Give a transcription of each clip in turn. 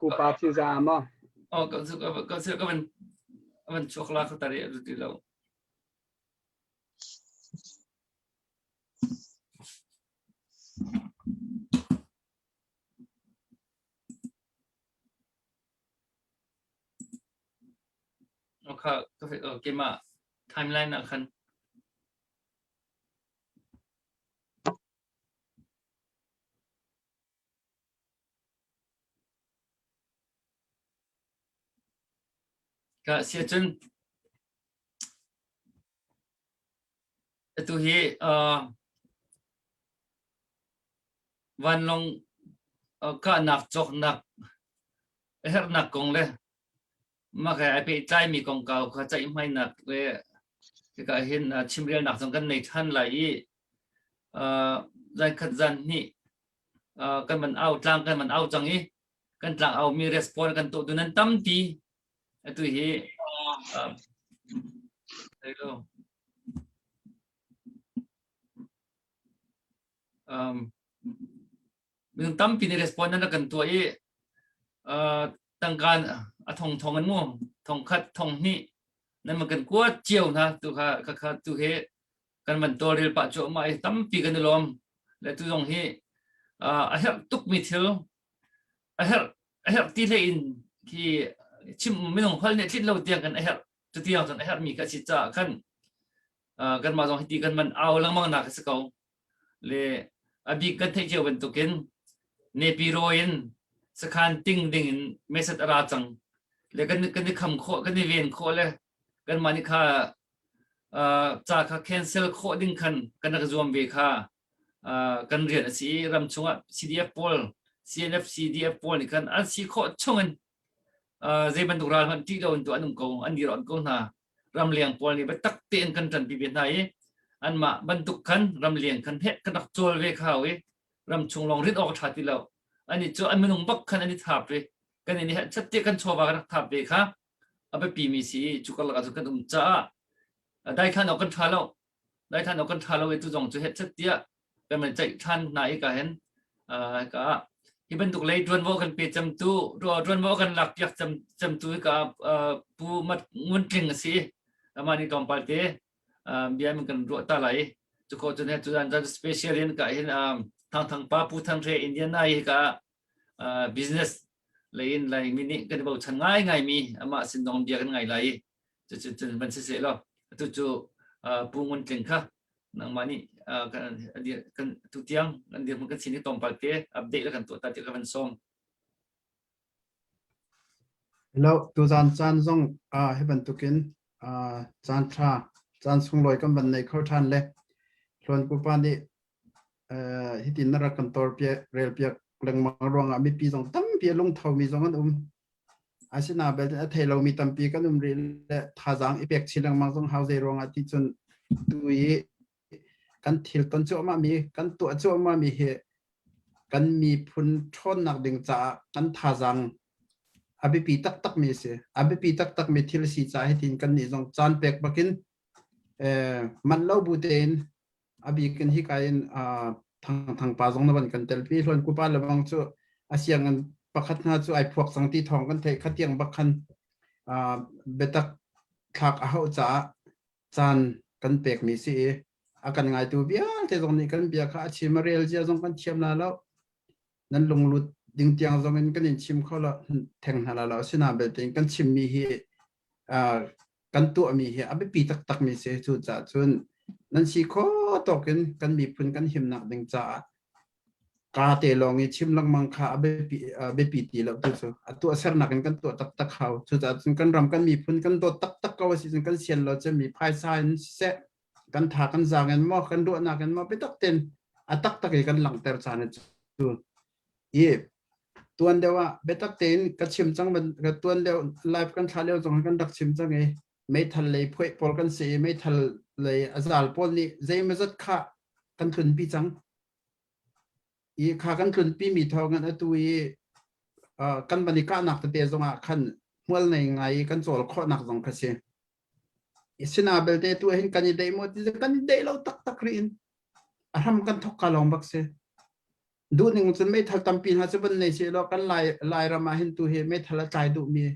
Pupa Cinzah maw? Oh, ka ka ka van van chuak la ka tari ti lo. Kha keimah timeline ah khan Ka si ahcun atu hi uh, vanlawng uh, kahnak cawknak a herhnak kong le mah he ai pehtlaimi kongkau kha ceihmainak le hika hin uh, chimrelnak zong kan nei ṭhan lai i uh, zan khat zan hnih uh, kan man au tlang kan man au cang i kan tlang au mi response kan tuah tu nan tampi atu hi uh, um, minung tampi nih response nan kan tuah i uh, tangka a thong thong an mu thong khat thong hnih nan man kan kuat cio hna tu kha kha kha tu he kan man tawlrel pah cu ma i tampi kan i lawm le tu zong hi uh, a herh tuk mi thil a herh a herh ti hlei in khi chim minung hol nih tlinh lo tiang kan a herh cutiang cun a herh mi kha si caah khan uh, kan mah zong hiti kan man au lengmang nak a si ko Le a bik kan theih cio bantukin Nepiro in sakhan ting ding in message a ra cang. Le kan kan i kham khawh, kan i ven khawh le kanmah nih kha uh, ca kha cancel khawh ding khan kan rak zuam ve kha uh, kan rian a si i ram chungah CDF pawl CNF CDF pawl nih khan an si khawh chungin uh, zei bantuk ral hmanh ṭih lo in tu an um ko an dir on ko hna ramleng pawl nih biatak tein kan ṭanpi ve hna i anmah bantuk khan ramleng khan heh kan rak cawl ve kha i ramchung lawng rit awk a ṭha ti lo ani cu an minung bak khan an i thap ve kan in heh chat kan chawva kan rak thap ve kha a biapi mi si i cu karlak ah cun kan um caah daithlan awk kan ṭha lo daithlan awk kan ṭha lo i tu zong cu heh chat tiah kan van ceih ṭhan hna i ka hin ka hi bantuk lei ṭuanvo kan pe cemtu ṭuanvo kan lak piak cem cemtu ka pu mat ngun tling a si amah nih tlawmpal te bia min kan ruah ta lai cu ko cun he cu zan special in ka hin thang thang pa pu thang hre Indiana hi ka business lei in lai mi nih kan bochan ngai ngai mi amah sin dong bia kan ngai lai cu cu cun van si seh law atu cu pu ngun tling kha nangmah nih kan kan tu tiang kan dirhmun kan sin i tlawmpal te update le kan tuah ta ti ka van sawm. Hello, tuzan caan zong uh, hi bantukin uh, caan ṭha, caan sunglawi kan van nei kho ṭhan le Hluan pupa nih uh, hitin na rak kan tor piak rel piak lengmang ruangah mipi zong tampi a lungtho mi zong an um. Asinain belte a thei lomi tampi kan um rih le thazaang i pek chin lengmang zong hau zei ruangah ti cun tu i kan thil ton cuahmah mi kan tuah cuahmah mi hi kan miphun ṭhawnnak ding caah kan thazaang a biapi taktak mi a si. A biapi taktak mi thil a si caah hitin kan nih zong caan pek bakin eh, manh lo bu tein a bik in hika in Thang Thang pa zong na van kan telpi hluan kupa le bang cu a sianginn pakhat hna cu ai phuak cang ti thawng kan theih khatiang bak khan biatak thlak a hauh caah caan kan pekmi si i a kan ngaitu vialte zong nih kan bia kha a chim a rel zia zong kan thiam la lo nan lunglut ding tiang zong in kan in chim kho lo theng hna la lo asinain belte kan chimmi hi kan tuahmi hi a biapi taktakmi si. Cucaah cun nan si khawh tawk in kan miphun kan himnak ding caah kaa te lawng i chim lengmang kha a biapi, a biapi ti lo tu cu a tuahsernak in kan tuah taktak hau. Cucaah cun kan ram kan miphun kan dawt taktak ko a si cun kan sian lo cun mi phaisa in siseh kan tha kan zaang in maw kan ruahnak in maw biatak tein a taktak i kan langhter caan cu i tuan deuh ah biatak tein ka chim cang ka tuan deuh live kan thla lio zong kan rak chim cang i meithal lei phuai pawl kan si i meithal lei a zal pawl nih zeimazat kha kan tlunpi cang i kha kan tlunpi mi thawng in atu i kan van i kahnak tete zong ah khan hmual nei ngai i kan cawl khawhnak zong kha si sina belte tu hin kan i deih maw ti kan i deih lo taktak rih in a hram kan thok ka lawng bak si. Duhning cun meithal tampi hna cu van nei seh law kan Lai Lairam ah hin tu hi meithal a tlai duhmi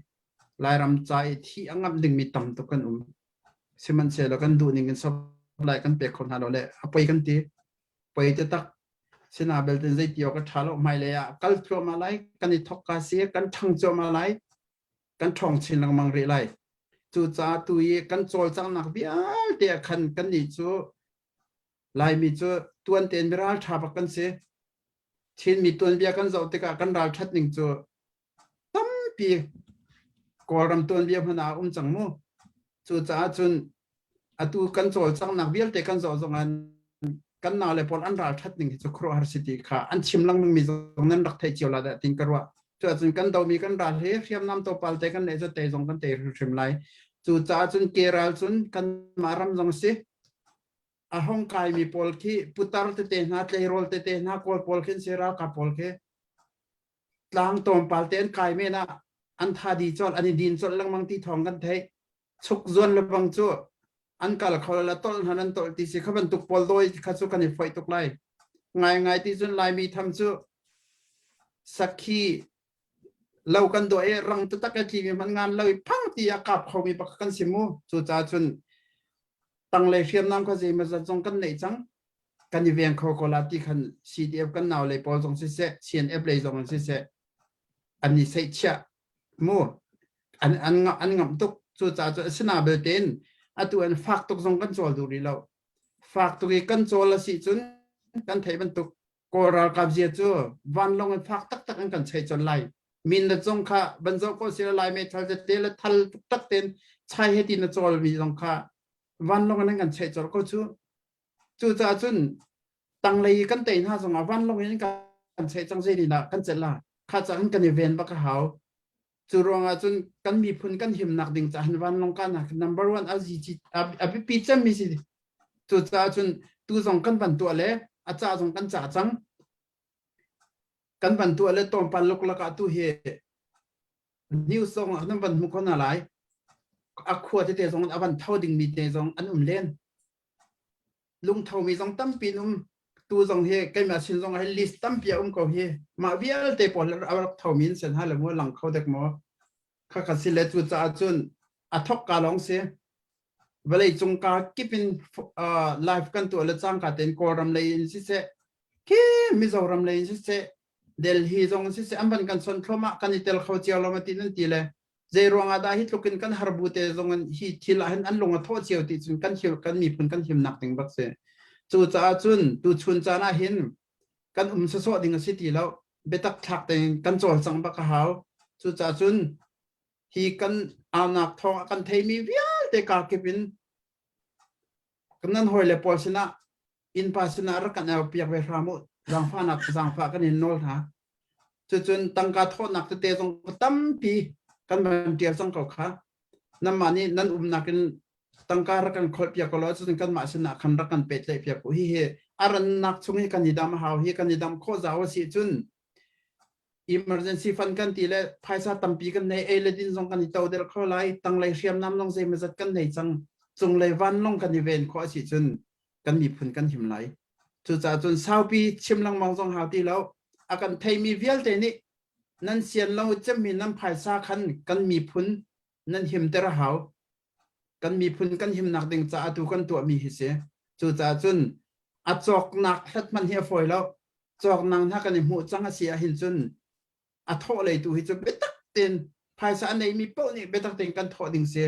Lairam ca i thi a ngamh dingmi tam tuk kan um. Sihmanhsehlaw kan duhning in supply kan pek kho hna lo le a poi kan ti. Poi taktak. Sina belte zeiti awk a ṭha lo hmailei ah kal thluahmah lai, kan i thok ka si, kan ṭhang cuahmah lai, kan ṭhawng chin lengmang rih lai. Cucaah tu i kan cawlcanghnak vialte ah khan kannih cu Laimi cu tuan tein miralṭha bak kan si. Chinmi tuanbia kan zoh tikah kan ralṭhat ning cu tampi Kawlram tuanbia hmanh ah a um cang mu. Cucaah cun atu kan cawlcanghnak vialte kan zoh zongah kan naule pawl an ralṭhat ning hi cu khuaruahhar si ti kha an chim lengmang mi zong nan rak theih cio la dah tin ka ruah. Cuahcun kan domi kan ral hi hriamnam tlawmpal te kan neih cu tei zong kan tei hrimhrim lai. Cucaah cun ke ral cun kanmah ram zong si a hong kaimi pawl khi putar tete hna tleirawl tete hna kawl pawl khin si ralkap pawl khi tlang tlawmpal te an kai men ah an tha di colh an i din colh lengmang ti thawng kan theih chuk zuan le bang cu an kal kho la tolh hna nan tolh ti si kha bantuk pawl dawi kha cu kan i foih tuk lai ngai ngai ti cun laimi tham cu sakhi lo kan do e rang taktak e tli mi man ngan lo i phang ti a kap kho mi bak kan si mu cu ca cun tanglei hriamnam kha zeimawzat zong kan neih cang kan i veng kho ko la ti khan CDF kan nau lei pawl zong siseh CNF lei zong in siseh an i seihchiah mu an an an ngamh tuk cucaah cu asina belte in atu an fak tuk zong kan cawl duh rih lo fak tuk i kan cawl a si cun kan theih bantuk Kawl ralkap zia cu vanlawng in fak taktak in kan chei chon lai min le zong kha ban zoh ko sila lai meithal tete le thal taktak ten chai he ti na cawl mi zong kha vanlawng in kan chei chol ko cu cucaah cun tanglei kan tei hna zong ah vanlawng in kan chei cang zei dah kan celh la kha ca kan i ven bak a hau cu ruangah cun kan miphun kan himnak ding caah vanlawng kahnak number one a biapi cemmi si cucaah cun tu zong kan van tuah le a ca zong kan ca cang kan van tuah le tlawmpal luklak ah tu hi news zong ah nan van hmu ko hna lai a khua tete zong a van tho dingmi te zong an um len lungthomi zong tampi an um tu zong hi keimah sin zong hi list tampi a um ko hi mah vialte pawl a rak thomi an sen ha le mu lang kho dek maw kha kha si le cu caah cun a thok ka lawng si vawlei cung ka kip in live kan tuah le cangka tein Kawlram lei in siseh khi Mizoram lei in siseh Delhi zong siseh an van kan son thluahmah kan i tel kho cio lo ma ti nan ti le zei ruangah dah hi tluk in kan har bu te zong in hi thil ah hin an lung a thawh cio ti cun kan hil kan miphun kan himnak ding bak si cu caah cun tu chun caan ah hin kan um sawsawh ding a si ti lo biatak thlak tein kan cawlcang bak a hau cu caah cun hi kan aunak thawng a kan theimi vialte kar kip in nan hawi le pawl sinah innpa sinah rak kan au piak ve hram u zaangfahnak zaangfah kan in nawl hna cucun tangka thawhnak tete zong tampi kan van tial cang ko kha nanmah nih nan umnak in tangka rak kan kholh piak ko law cucun kanmah sinah khan rak kan pehtlaih piak u hihi a rannak chung hi kan i dam a hau hi kan i dam khawh zau a si cun emergency fund kan ti le phaisa tampi kan nei ei le din zong kan i to del kho lai tanglei hriamnam zong zeimawzat kan nei cang cunglei vanlong kan i ven khawh a si cun kan miphun kan him lai cucaah cun saupi chim lengmang zong hau ti lo a kan theimi vialte nih nan sian lo cemmi nan phaisa khan kan miphun nan himter a hau kan miphun kan himnak ding caah tu kan tuahmi hi si cucaah cun a cawknak hlat hmanh hi a fawi lo cawknak hna kan i hmuh cang a si ahhin cun a thawh lei tu hi cu biatak tein phaisa a neimi paoh nih biatak tein kan thawh ding si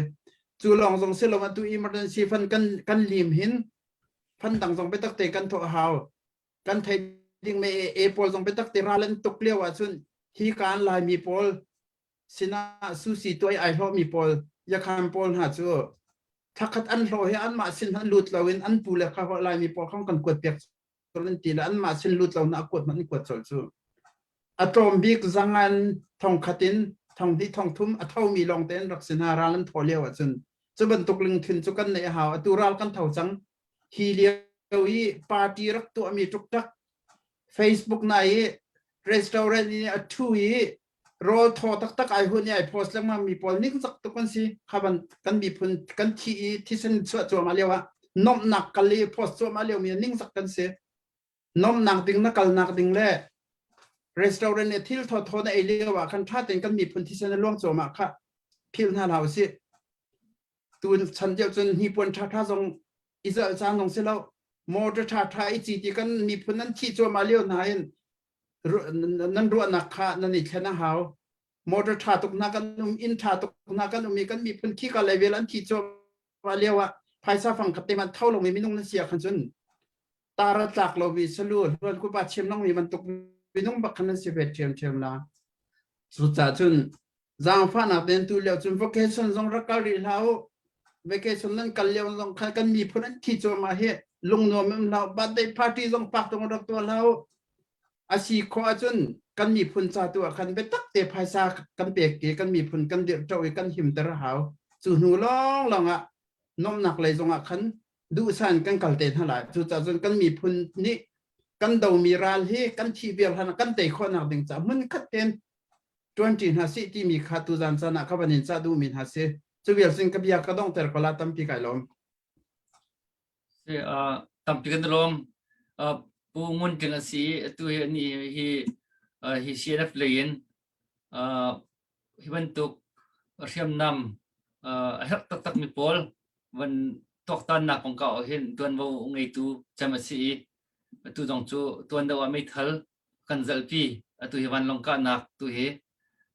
cu lawng zong si lo atu emergency fund kan kan lim hin fund dang zong biatak tein kan thawh a hau kan thei ding me e pawl zong biatak te ral an tuk lio ahcun hi kan laimi pawl sinah susi tuai ai hlawh mi pawl yakhan pawl hna cu thakhat an hlawh hi anmah sin an lut lo in an pu le kha laimi pawl khong kan kuat piak an ti le anmah sin lut lo na a kuat hmanh kuat colh cu a tlawm bik zangan thongkhat in thonghnih thongthum a thomi lawng tein rak si hna ral an thaw lio ahcun cu bantuk lungthin cu kan neih a hau atu ral kan tho cang hi lio i party rak tuahmi ṭukṭak Facebook na i restaurant i a ṭhu i rawl thaw taktak ai hun i ai post lengmang mi pawl ningzak tuk an si kha ban kan miphun kan thi i thisen chuah cuahmah lio ah nomhnak kal i post cuahmah lio mi ningzak kan si nomhnak ding na kalnak ding le Restaurant le thil thawthaw na ei lio ah khan ṭha tein kan miphun thisen a luang cuahmah kha philh hna hlah usih. Tu chan deuh cun hnipuan ṭhaṭha zong i zalh caan zong si lo. Motor ṭhaṭha i citi kan miphun nan thih cuahmah lio hna hin nan ruahnak kha nan i thlen a hau. Motor ṭha tuk hna kan um, inn ṭha tuk hna kan um i kan miphun khika level an thih cuahmah lio ah phaisa fang khat te hmanh tho lomi minung na si ah khan cun tar a tlak lomi salu hluan kupa chim longmi bantuk minung bak khan nan si ve ṭhiamṭhiam la. Cucaah cun zaangfahnak tein tu lio cun vacation zong rak kal rih hlah u. Vacation nan kal lio zong khan kan miphun an thi cuahmah hi lungnuam um hlah u. Birthday party zong pak tung rak tuah hlah u. A si khawh ahcun kan miphun ca tu ah khan biatak te phaisa kan pek i kan miphun kan dirhṭo i kan himter a hau. Cu hnu lawnglawng ah nuamhnak lei zong ah khan duhsan kan kal te hna lai. Cucaah cun kan miphun nih kan domi ral hi kan thih vial hlan ah kan tei khawhnak ding caah hmun khat tein ṭuanṭi hna sih timi kha tuzan caan ah ka van in cah duhmi hna si. Cu vial cun ka bia ka donghter ko la tampi kai lawm. Si, tampi kan lawm. Pu Ngun Tling a si i atu hi ani hi hi CNF lei in hi bantuk hriamnam a herh taktakmi pawl van tuaktannak kongkau ah hin tuanvo ngeitu cem a si i atu zong cu tuan deuh ah meithal kan zalpi atu hi vanlawng kahnak tu hi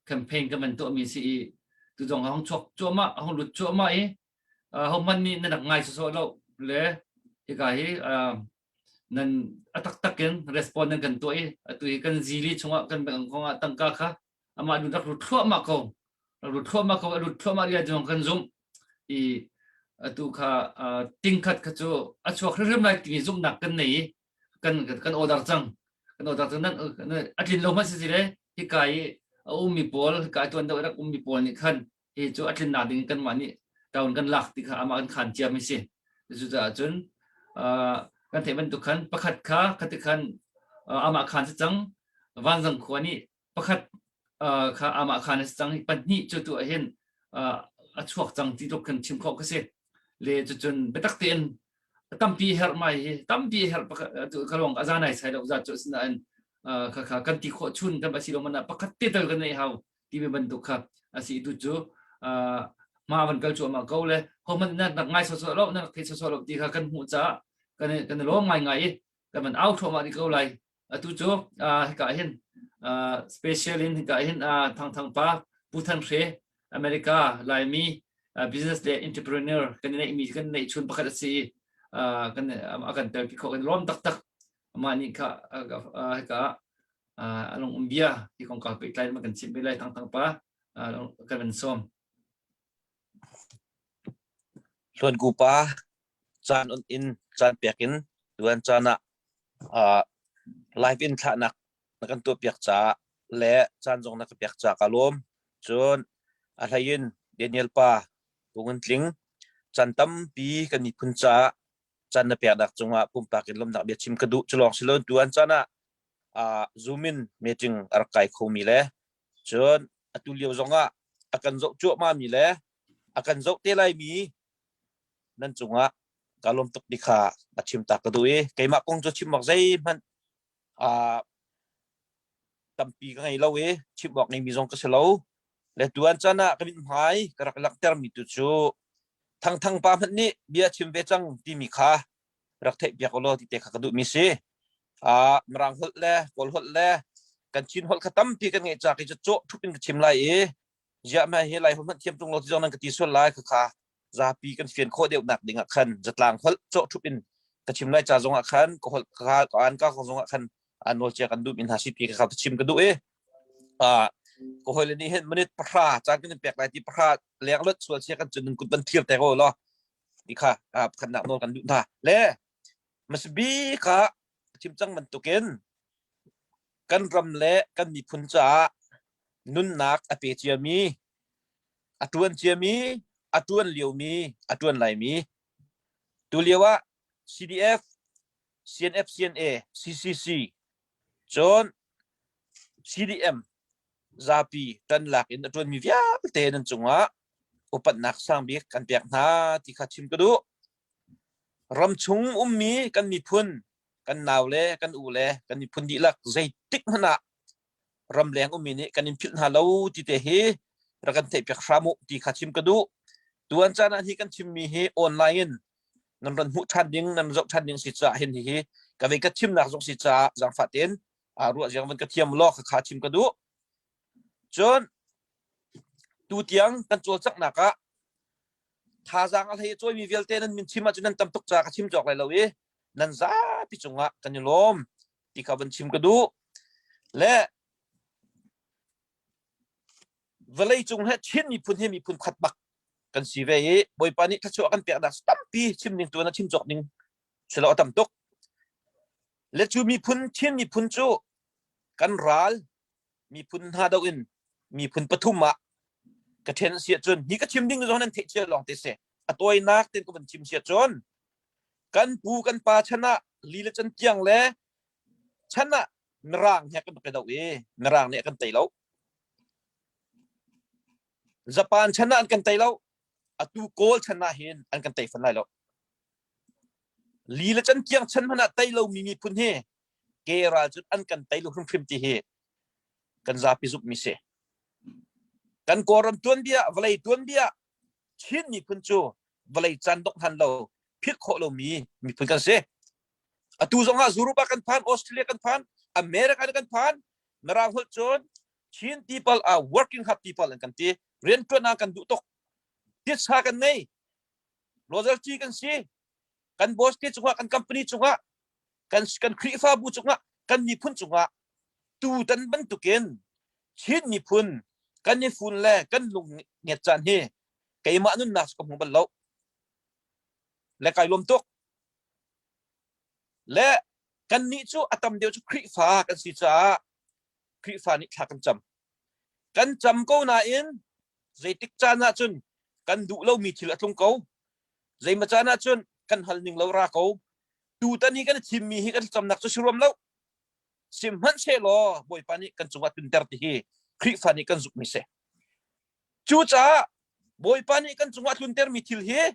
campaign kan van tuahmi si i tu zong a hung chuak cuahmah a hung lut cuahmah i hohmanh nih nan rak ngai sawsawh lo le hika hi nan a taktak in respond nan kan tuah i atu hi kan zili chungah kan bank kong ah tangka kha amah lut rak lut thluahmah ko rak lut thluahmah ko a lut thluahmah ria jong kan zumh i atu kha tingkhat kha cu a chuak hrimhrim lai timi zumhnak kan nei i kan kan order cang kan order cang nan a tlin lo hmanh si si le hika i a ummi pawl hika i tuan deuh rak ummi pawl nih khan hi cu a tlinnak ding kanmah nih town kan lak ti kha amah kan khan ciami si cucaah cun kan theih bantuk khan pakhat kha khati khan amah khan si cang vanzang khua nih pakhat kha amah khan si cang pahnih cu tu ah hin a chuak cang ti tluk khan chim khawh ka si le cucun biatak tein tampi herh mai hi tampi herh ka lawng a zanai sai lo za cu sinain kha kha kan ti khawh chun kan asi lo mana pakhat te tal kan nei hau timi bantuk kha a si tu cu ma van kal cuahmah ko le hohmanh na nak ngai sawsawh lo na thei sawsawh lo ti kha kan hmuh caah kan kan lawm ngai ngai i kan van au thluahmah rih ko lai atu cu hika hin special in hika hin Thang Thang pa Pu Than Hre America Laimi business le entrepreneur kan neih mi kan neih chun pakhat a si kan a kan tel pi kho kan lawm taktak amah nih kha hika a lung um bia hi kong ka pehtlai ma kan chimh ve lai Thang Thang pa kan van sawm. Hluan ku pa caan on in caan pek in tuan caan ah live in thlahnak na kan tuah piak caah le caan zong na ka pek caah ka lawm. Cun a hlei in Daniel pa Pungin Tling caan tampi kan miphun caah caan na peknak cungah pumpak in lawmhnak bia chim ka duh. Cu lawng si lo tuan caan ah Zoom in meeting a rak kai khomi le cun atu lio zongah a kan zoh cuahmahmi le a kan zoh te laimi nan cungah ka lawm tuk ti kha a chim ta ka duh i keimah kong cu chim awk zeihmanh tampi ka ngei lo i chim awk ngeimi zong ka si lo le tuan caan ah ka mithmai ka rak langhtermi tu cu Thangthang pa hmanh nih bia chim ve cang timi kha rak theih piak ulaw ti te kha ka duhmi si. Mirang holh le Kawl holh le kan Chin holh kha tampi kan ngeih caah kei cu cawh ṭhup in ka chim lai i ziah mah hi Lai holh hmanh thiam ṭung lo ti zong nan ka ti sual lai khakha zapi kan fian khawh deuh nak ding ah khan zatlang holh cawh ṭhup in ka chim lai ca zong ah khan ka holh ka ka an ka zong ah khan an nawl cia kan duh mi hna si ti kha ka chim ka duh i ka hawile nih hin minute 10 caan kan in pek lai ti 10 leng lot sual sia kan cun kut van thlir te ko law ti kha pakhatnak nawl kan duh hna le masbi kha chim cang bantukin kan ram le kan miphun caah nunnak a pe ciami a ṭuan ciami a ṭuan liomi a ṭuan laimi tu lio ah CDF CNF CNA CCC cun CDM zapi ṭan lak in a ṭuanmi vialte nan cungah upatnak sang bik kan pek hna ti kha chim ka duh. Ramchung ummi kan miphun, kan nau le kan u le kan miphun dihlak zeitik hmanh ah Ramleng ummi nih kan in philh hna lo ti te hi rak kan theihpiak hram u ti kha chim ka duh. Tuan caan ah hi kan chimmi hi online in nan ron hmuh ṭhan ding, nan zoh ṭhan ding si caah hin hihi ka vei ka chimnak zong si caah zaangfah tein ruah ziang van ka thiam law kha chim ka duh. Cun tu tiang kan cawlcanghnak ah thazaang a hlei a cawimi vialte nan min chim ahcun nan tam tuk caah ka chim cawk lai lo i nan zapi cungah kan i lawm ti kha van chim ka duh. Le vawlei cung he Chin miphun hi miphun khat bak kan si ve i Bawipa nih thluachuah kan peknak tampi chim ning tu na chim cawk ning silo a tam tuk. Le cu miphun Chin miphun cu kan ral miphun hna do in miphun pathum ah ka ṭhen si ahcun hi ka chim ding zong nan theih cia lawng te si a tawinak ten ka van chim si ahcun kan pu kan pa chan ah li le can tiang le chan ah mirang he kan rak i do i mirang nih a kan tei lo Japan chan ah an kan tei lo atu Kawl chan ah hin an kan tei fan lai lo li le can tiang chan hmanh ah tei lomi miphun hi ke ral cu an kan tei lo hrimhrim ti hi kan zapi zumhmi si. Kan Kawlram tuanbia, vawlei tuanbia, Chin miphun cu vawlei caan dongh hlan lo philh khawh lomi miphun kan si. Atu zong ah Europe ah kan phan, Australia kan phan, America kan phan, Mirang holh cun Chin people are working hard people an kan ti. Rianṭuan ah kan duh tuk. Titsa kan nei. Loyalty kan si. Kan boss te cungah, kan company cungah kan kan Khrihfabu cungah kan miphun cungah tutan bantukin Chin miphun kan i fun le kan lung nget caan hi keimah nunnak ka hmu bal lo le kai lawm tuk le kan nih cu a tam deuh cu Khrihfa kan si caah Khrihfa nih thla kan cam kan cam ko nain zeitik caan ah cun kan duh lomi thil a tlung ko zeimaw caan ah cun kan hal ning lo ra ko tutan hi kan thimmi hi kan thlacamnak cu si ruam lo sihmanhsehlaw Bawipa nih kan cungah tunter ti hi Khrihfa nih kan zumhmi si cucaah Bawipa nih kan cungah tluntermi thil hi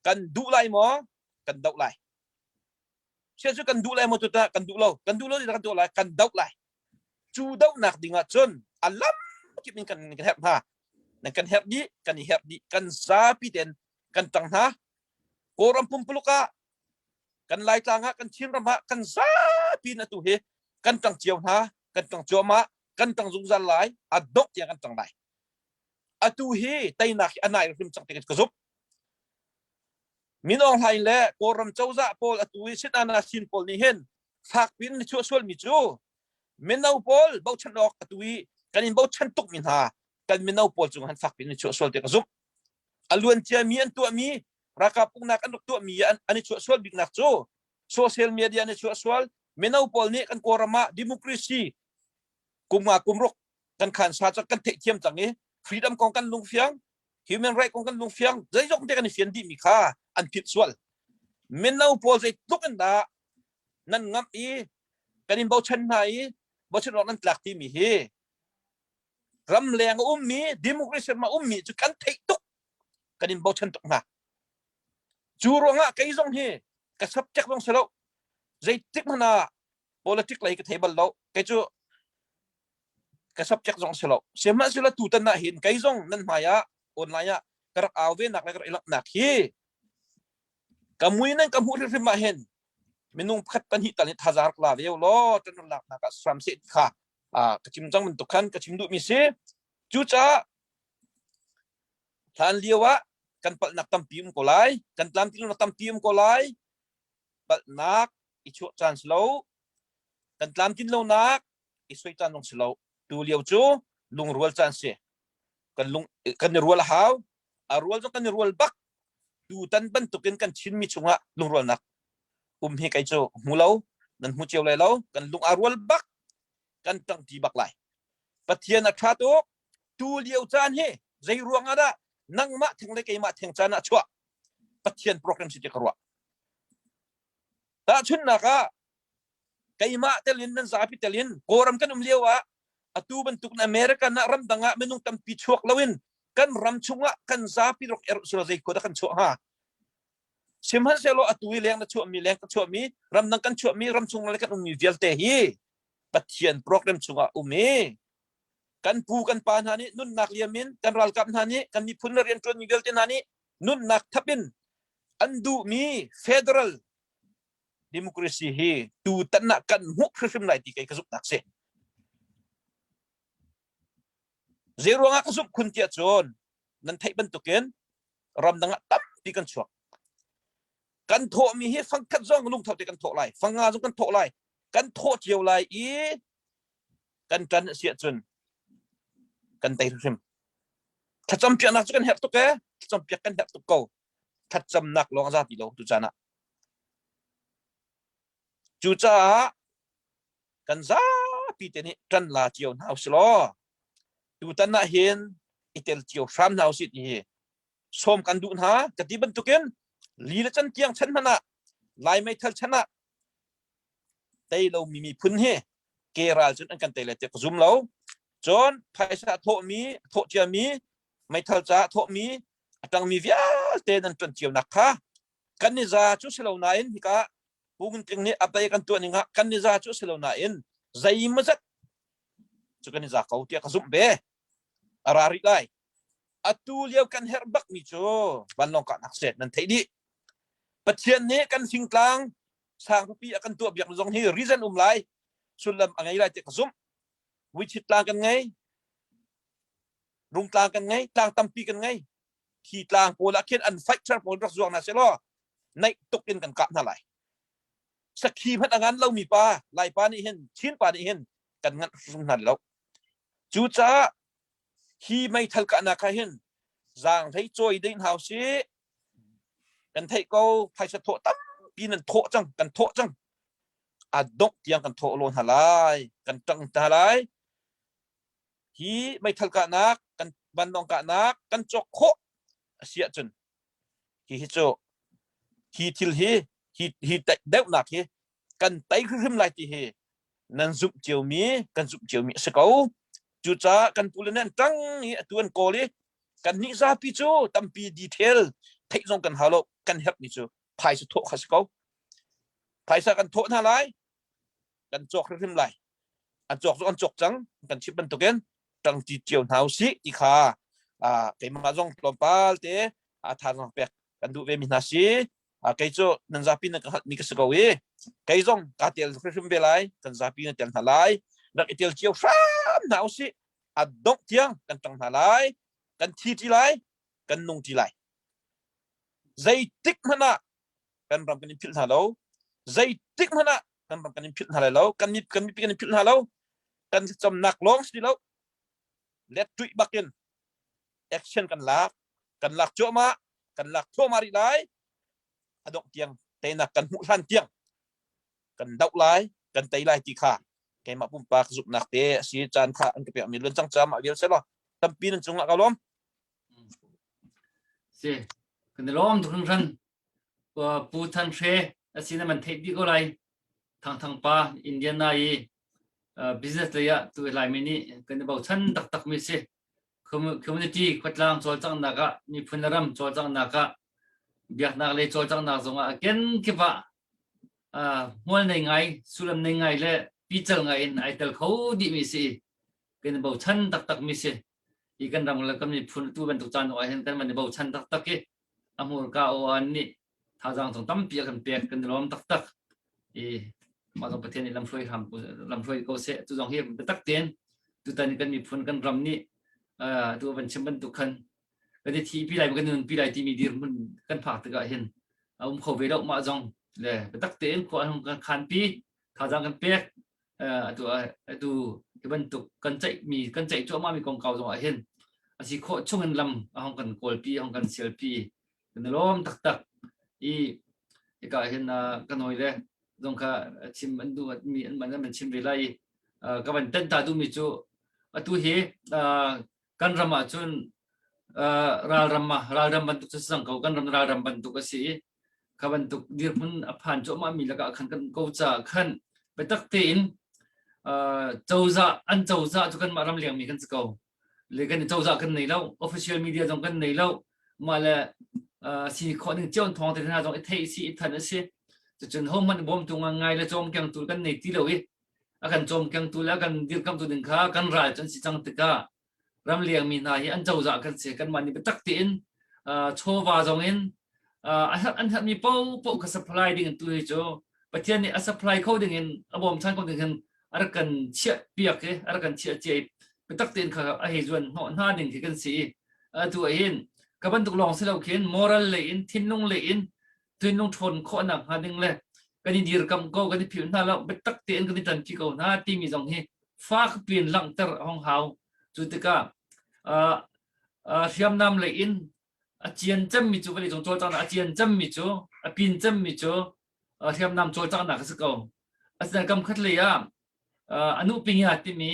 kan duh lai maw kan doh lai sia cu kan duh lai maw tuta kan duh lo kan duh lo ti kan duh lai kan doh lai cu dohnak ding ah cun a lam kip in kan kan herh hna nan kan herh dih kan i herh dih kan zapi ten kan tang hna Kawlram pumpuluk ah kan Laitlang ah kan Chinram ah kan zapi in atu hi kan tang cio hna kan tang cuahmah kan tang zungzal lai a dongh tiang kan tang lai atu hi teinak hi a nai hrim cang ti ka zumh Min Aung Hlaing le Kawlram cozah pawl atu i Sit-ana Sin pawl nih hin fakpi in chuah sualmi cu mino pawl bochan awk atu i kan in bochan tukmi hna kan mino pawl cung han fakpi in chuah sual ti ka zumh. A luan ciami an tuahmi ralkap uknak an rak tuahmi an, an i chuah sual biknak cu social media an i chuah sual mino pawl nih kan Kawlram ah democracy kum nga kum ruk kan khan sa cang kan theihthiam cang i freedom kong kan lungfiang human right kong kan lungfiang zeizong te kan i fian dihmi kha an philh sual mino pawl zeitluk in dah nan ngamh i kan in bochan hna i bochan awk nan tlak timi hi ramleng a ummi democracy ram a ummi cu kan theih tuk kan in bochan tuk hna cu ruangah kei zong hi ka subject zong si lo zeitik hmanh ah politic lei ka thei bal lo kei cu ka subject zong si lo sihmanhsehlaw tutan ah hin kei zong nan hmai ah online ah ka rak au ve nak le ka rak i langhnak hi ka mui nan ka hmuh hrimhrim ah hin minung pakhat pahnih tal hi thazaang rak la ve law ṭan lak nak ah sram seh kha ka chim cang bantuk khan ka chim duhmi si cucaah hlan lio ah kan palhnak tampi um ko lai kan tlamtlinnak tampi um ko lai palhnak i chuah caan si lo kan tlamtlin lonak i soi caan zong si lo tu lio cu lungrual caan si kan lung kan i rual a hau a rual zong kan i rual bak tutan bantukin kan Chinmi chungah lungrualnak um hi kei cu hmu lo nan hmu cio lai lo kan lung a rual bak kan ṭangṭi bak lai Pathian a ṭha tuk tu lio caan hi zei ruang ah dah nangmah theng le keimah theng caan ah chuah Pathian program si ti ka ruah tahchunhnak ah keimah telin nan zapi telin Kawlram kan um lio ah atu bantuk in American ah ramdang ah minung tampi chuak loin kan ram chungah kan zapi rok er sila zei khua dah kan chuah hnga sihmanhsehlaw atu i leng na chuahmi leng ka chuahmi ramdang kan chuahmi ram chung le kan ummi vialte hi Pathian program chungah um i kan pu kan pa hna nih nunnak liam in kan ralkap hna nih kan miphun le rianṭuanmi vialte hna nih nunnak thap in an duhmi federal democracy hi tutan ah kan hmuh hrimhrim lai ti kei ka zumhnak si. Zei ruangah ka zumh khun tiah cun nan theih bantukin ramdang ah tampi kan chuak. Kan thawhmi hi fangkhat zong lungtho te kan thawh lai, fanga zong kan thawh lai, kan thawh cio lai i kan ṭan a si ahcun kan tei hrimhrim. Thlacam piaknak cu kan herh tuk ee, thlacam piak kan herh tuk ko. Thlacamnak lawng a za ti lo tu caan ah. Cucaah kan zapi te nih ṭan la cio hna usih law tutan ah hin i tel cio hram hna usih ti hi sawm kan duh hna ka ti bantukin li le can tiang chan hmanh ah lai meithal chan ah tei lomi miphun hi ke ral cun an kan tei lai tiah ka zum lo. Cun phaisa thawhmi, thawh ciami, meithal caah thawhmi, a tangmi vialte nan ṭuan cionak kha kan i za cu si lo nain hika Pu Ngun Tling nih a pei kan tuah ning ah kan i za cu si lo nain zeimawzat cu kan i za ko tiah ka zumh ve. A ra rih lai. Atu lio kan herh bakmi cu vanlawng kahnak set nan theih dih. Pathian nih kan fingtlang sangpipi a kan tuah biak zong hi reason um lai sullam a ngei lai ti ka zumh Vuichit tlang kan ngei rungtlang kan ngei tlang tampi kan ngei khi tlang pawl ah khin an fighter pawl rak zuang hna selaw naih tuk in kan kah hna lai sakhi hmanh a ngan lomi pa laipa nih hin Chin pa nih hin kan nganh hrim hna lo cucaah hi meithal kahnak ah hin zaang hlei cawi ding hau si Kan theih ko phaisa thawh tampi nan thawh cang kan thawh cang a dongh tiang kan thawh lo hna lai kan ṭang hna lai hi meithal kahnak kan vanlawng kahnak kan cawk khawh a si ahcun hi hi cu hi thil hi hi hi deuhnak hi kan tei hrimhrim lai ti hi nan zumh ciomi kan zumh ciomi a si ko cucaah kan pu le nan ṭang i atu an kawl i kan nih zapi cu tampi detail theih zong kan hau lo kan herhmi cu phaisa thawh kha si ko phaisa kan thawh hna lai kan cawk hrimhrim lai an cawk cu an cawk cang kan chim bantukin ṭangṭi cio hna usih ti kha keimah zong tlawmpal te thazaang pek kan duh ve mi hna si kei cu nan zapi nan ka hngalhmi ka si ko i kei zong kaa tel hrimhrim ve lai kan zapi na tel hna lai rak i tel cio hram hna usih a dongh tiang kan ṭang hna lai kan thi ṭi lai kan nung ṭi lai zeitik hmanh ah kan ram kan in philh hna lo zeitik hmanh ah kan ram kan in philh hna lai lo kan mi kan mipi kan in philh hna lo kan camnak lawng si lo let tuih bakin action kan lak kan lak cuahmah kan lak thluahmah rih lai a dongh tiang teinak kan hmuh hlan tiang kan doh lai kan tei lai ti kha keimah pumpak zumhnak te a si caan kha an ka pekmi luan cang ca mah vial selaw tampi nan cungah ka lawm si kan i lawm tuk hringhran pu Than Hre a si na man theih dih ko lai Thang Thang pa Indiana i business lei ah tu Laimi nih kan i bochan taktak mi si community khuatlang cawlcanghnak ah miphun le ram cawlcanghnak ah biaknak lei cawlcanghnak zongah a kenkip ah hmual nei ngai sullam nei ngai le pical ngai in ai tel kho dih mi si kan i bochan taktak mi si i kan ram le kan miphun tu bantuk caan ah hin kan van i bochan taktak i a hmurka aw an nih thazaang zong tampi a kan pek kan i lawm taktak i mah zong Pathian nih lamhruai hram lamhruai ko seh tu zong hi biatak tein tutan kan miphun kan ram nih tu van chim bantuk khan kan i thi pi lai kan nun pi lai timi dirhmun kan phak tikah hin a um kho ve lo mah zong le biatak tein khua an kan khan pi thazaang kan pek atu atu hi bantuk kan ceih mi kan ceih cuahmah mi kongkau zong ah hin a si khawh chung in lam a hong kan kawlpi a hong kan sialpi kan i lawm taktak i hika hin ka nawi le zong kha chim an duh mi an man an chim ve lai i ka van tenh ta duhmi cu atu hi kan ram ah cun ralram ma ralram bantuk cu sang ko kan ram ralram bantuk a si i kha bantuk dirhmun a phan cuahmah mi lakah khan kan ko ca khan biatak tein cozah an cozah cu kanmah ram lengmi kan si ko le kan cozah kan nei lo official media zong kan nei lo mah le si khawh ning cio thawng te hna zong i theih si i than a si cucun ho hmanh bawmtu ngai le cawmkengtu kan nei ti lo i. A kan cawmkengtu le a kan dirkamtu ding kha kan ral cu an si cang tikah ramleng mi hna hi an cozah kan si. Kanmah nih biatak tein chawva zong in a herh an herhmi paohpaoh kha supply ding in tu hi cu Pathian nih a supply kho ding in a bawmchan kho ding in a rak kan chiah piak i a rak kan chiah cia i biatak tein kha a hei zuan hnawh hna ding khi kan si i atu ah hin ka bantuk lawng si lo khin moral lei in thinlung lei in thinlung ṭhawn khawhnak hnga ding le kan i dirkamh ko kan i philh hna lo biatak tein kan i ṭanpi ko hna timi zong hi fak piin langhter a hong hau. Cu tikah hriamnam lei in a cian cemmi cu vawleicung cawlcanghnak a cian cemmi cu a pin cemmi cu hriamnam cawlcanghnak a si ko. Asinain kam khat lei ah anu pingya timi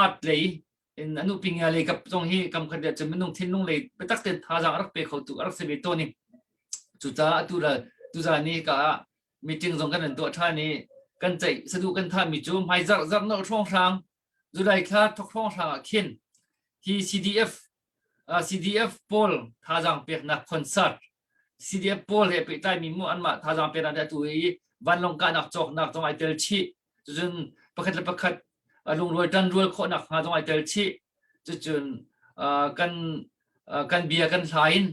art lei in anu pingya lei kap zong hi kam khat lei cun minung thinlung lei biatak tein thazaang a rak pe kho tu a rak si ve tawn i cucaah atu la tuzaan ni ka ah meeting zong kan an tuah ṭhan i kan ceih saduh kan thahmi cu hmai zarh zarh nolh hrawnghrang July thla thok hrawnghrang ah khin hi CDF CDF pawl thazaang peknak concert CDF pawl he pehtlaimi mu anmah thazaang peknak atu i vanlawng kahnak cawknak zong ai tel chih. Cucun pakhat le pakhat lungrual ṭanrual khawhnak hnga zong ai tel chih. Cucun kan kan bia kan hla in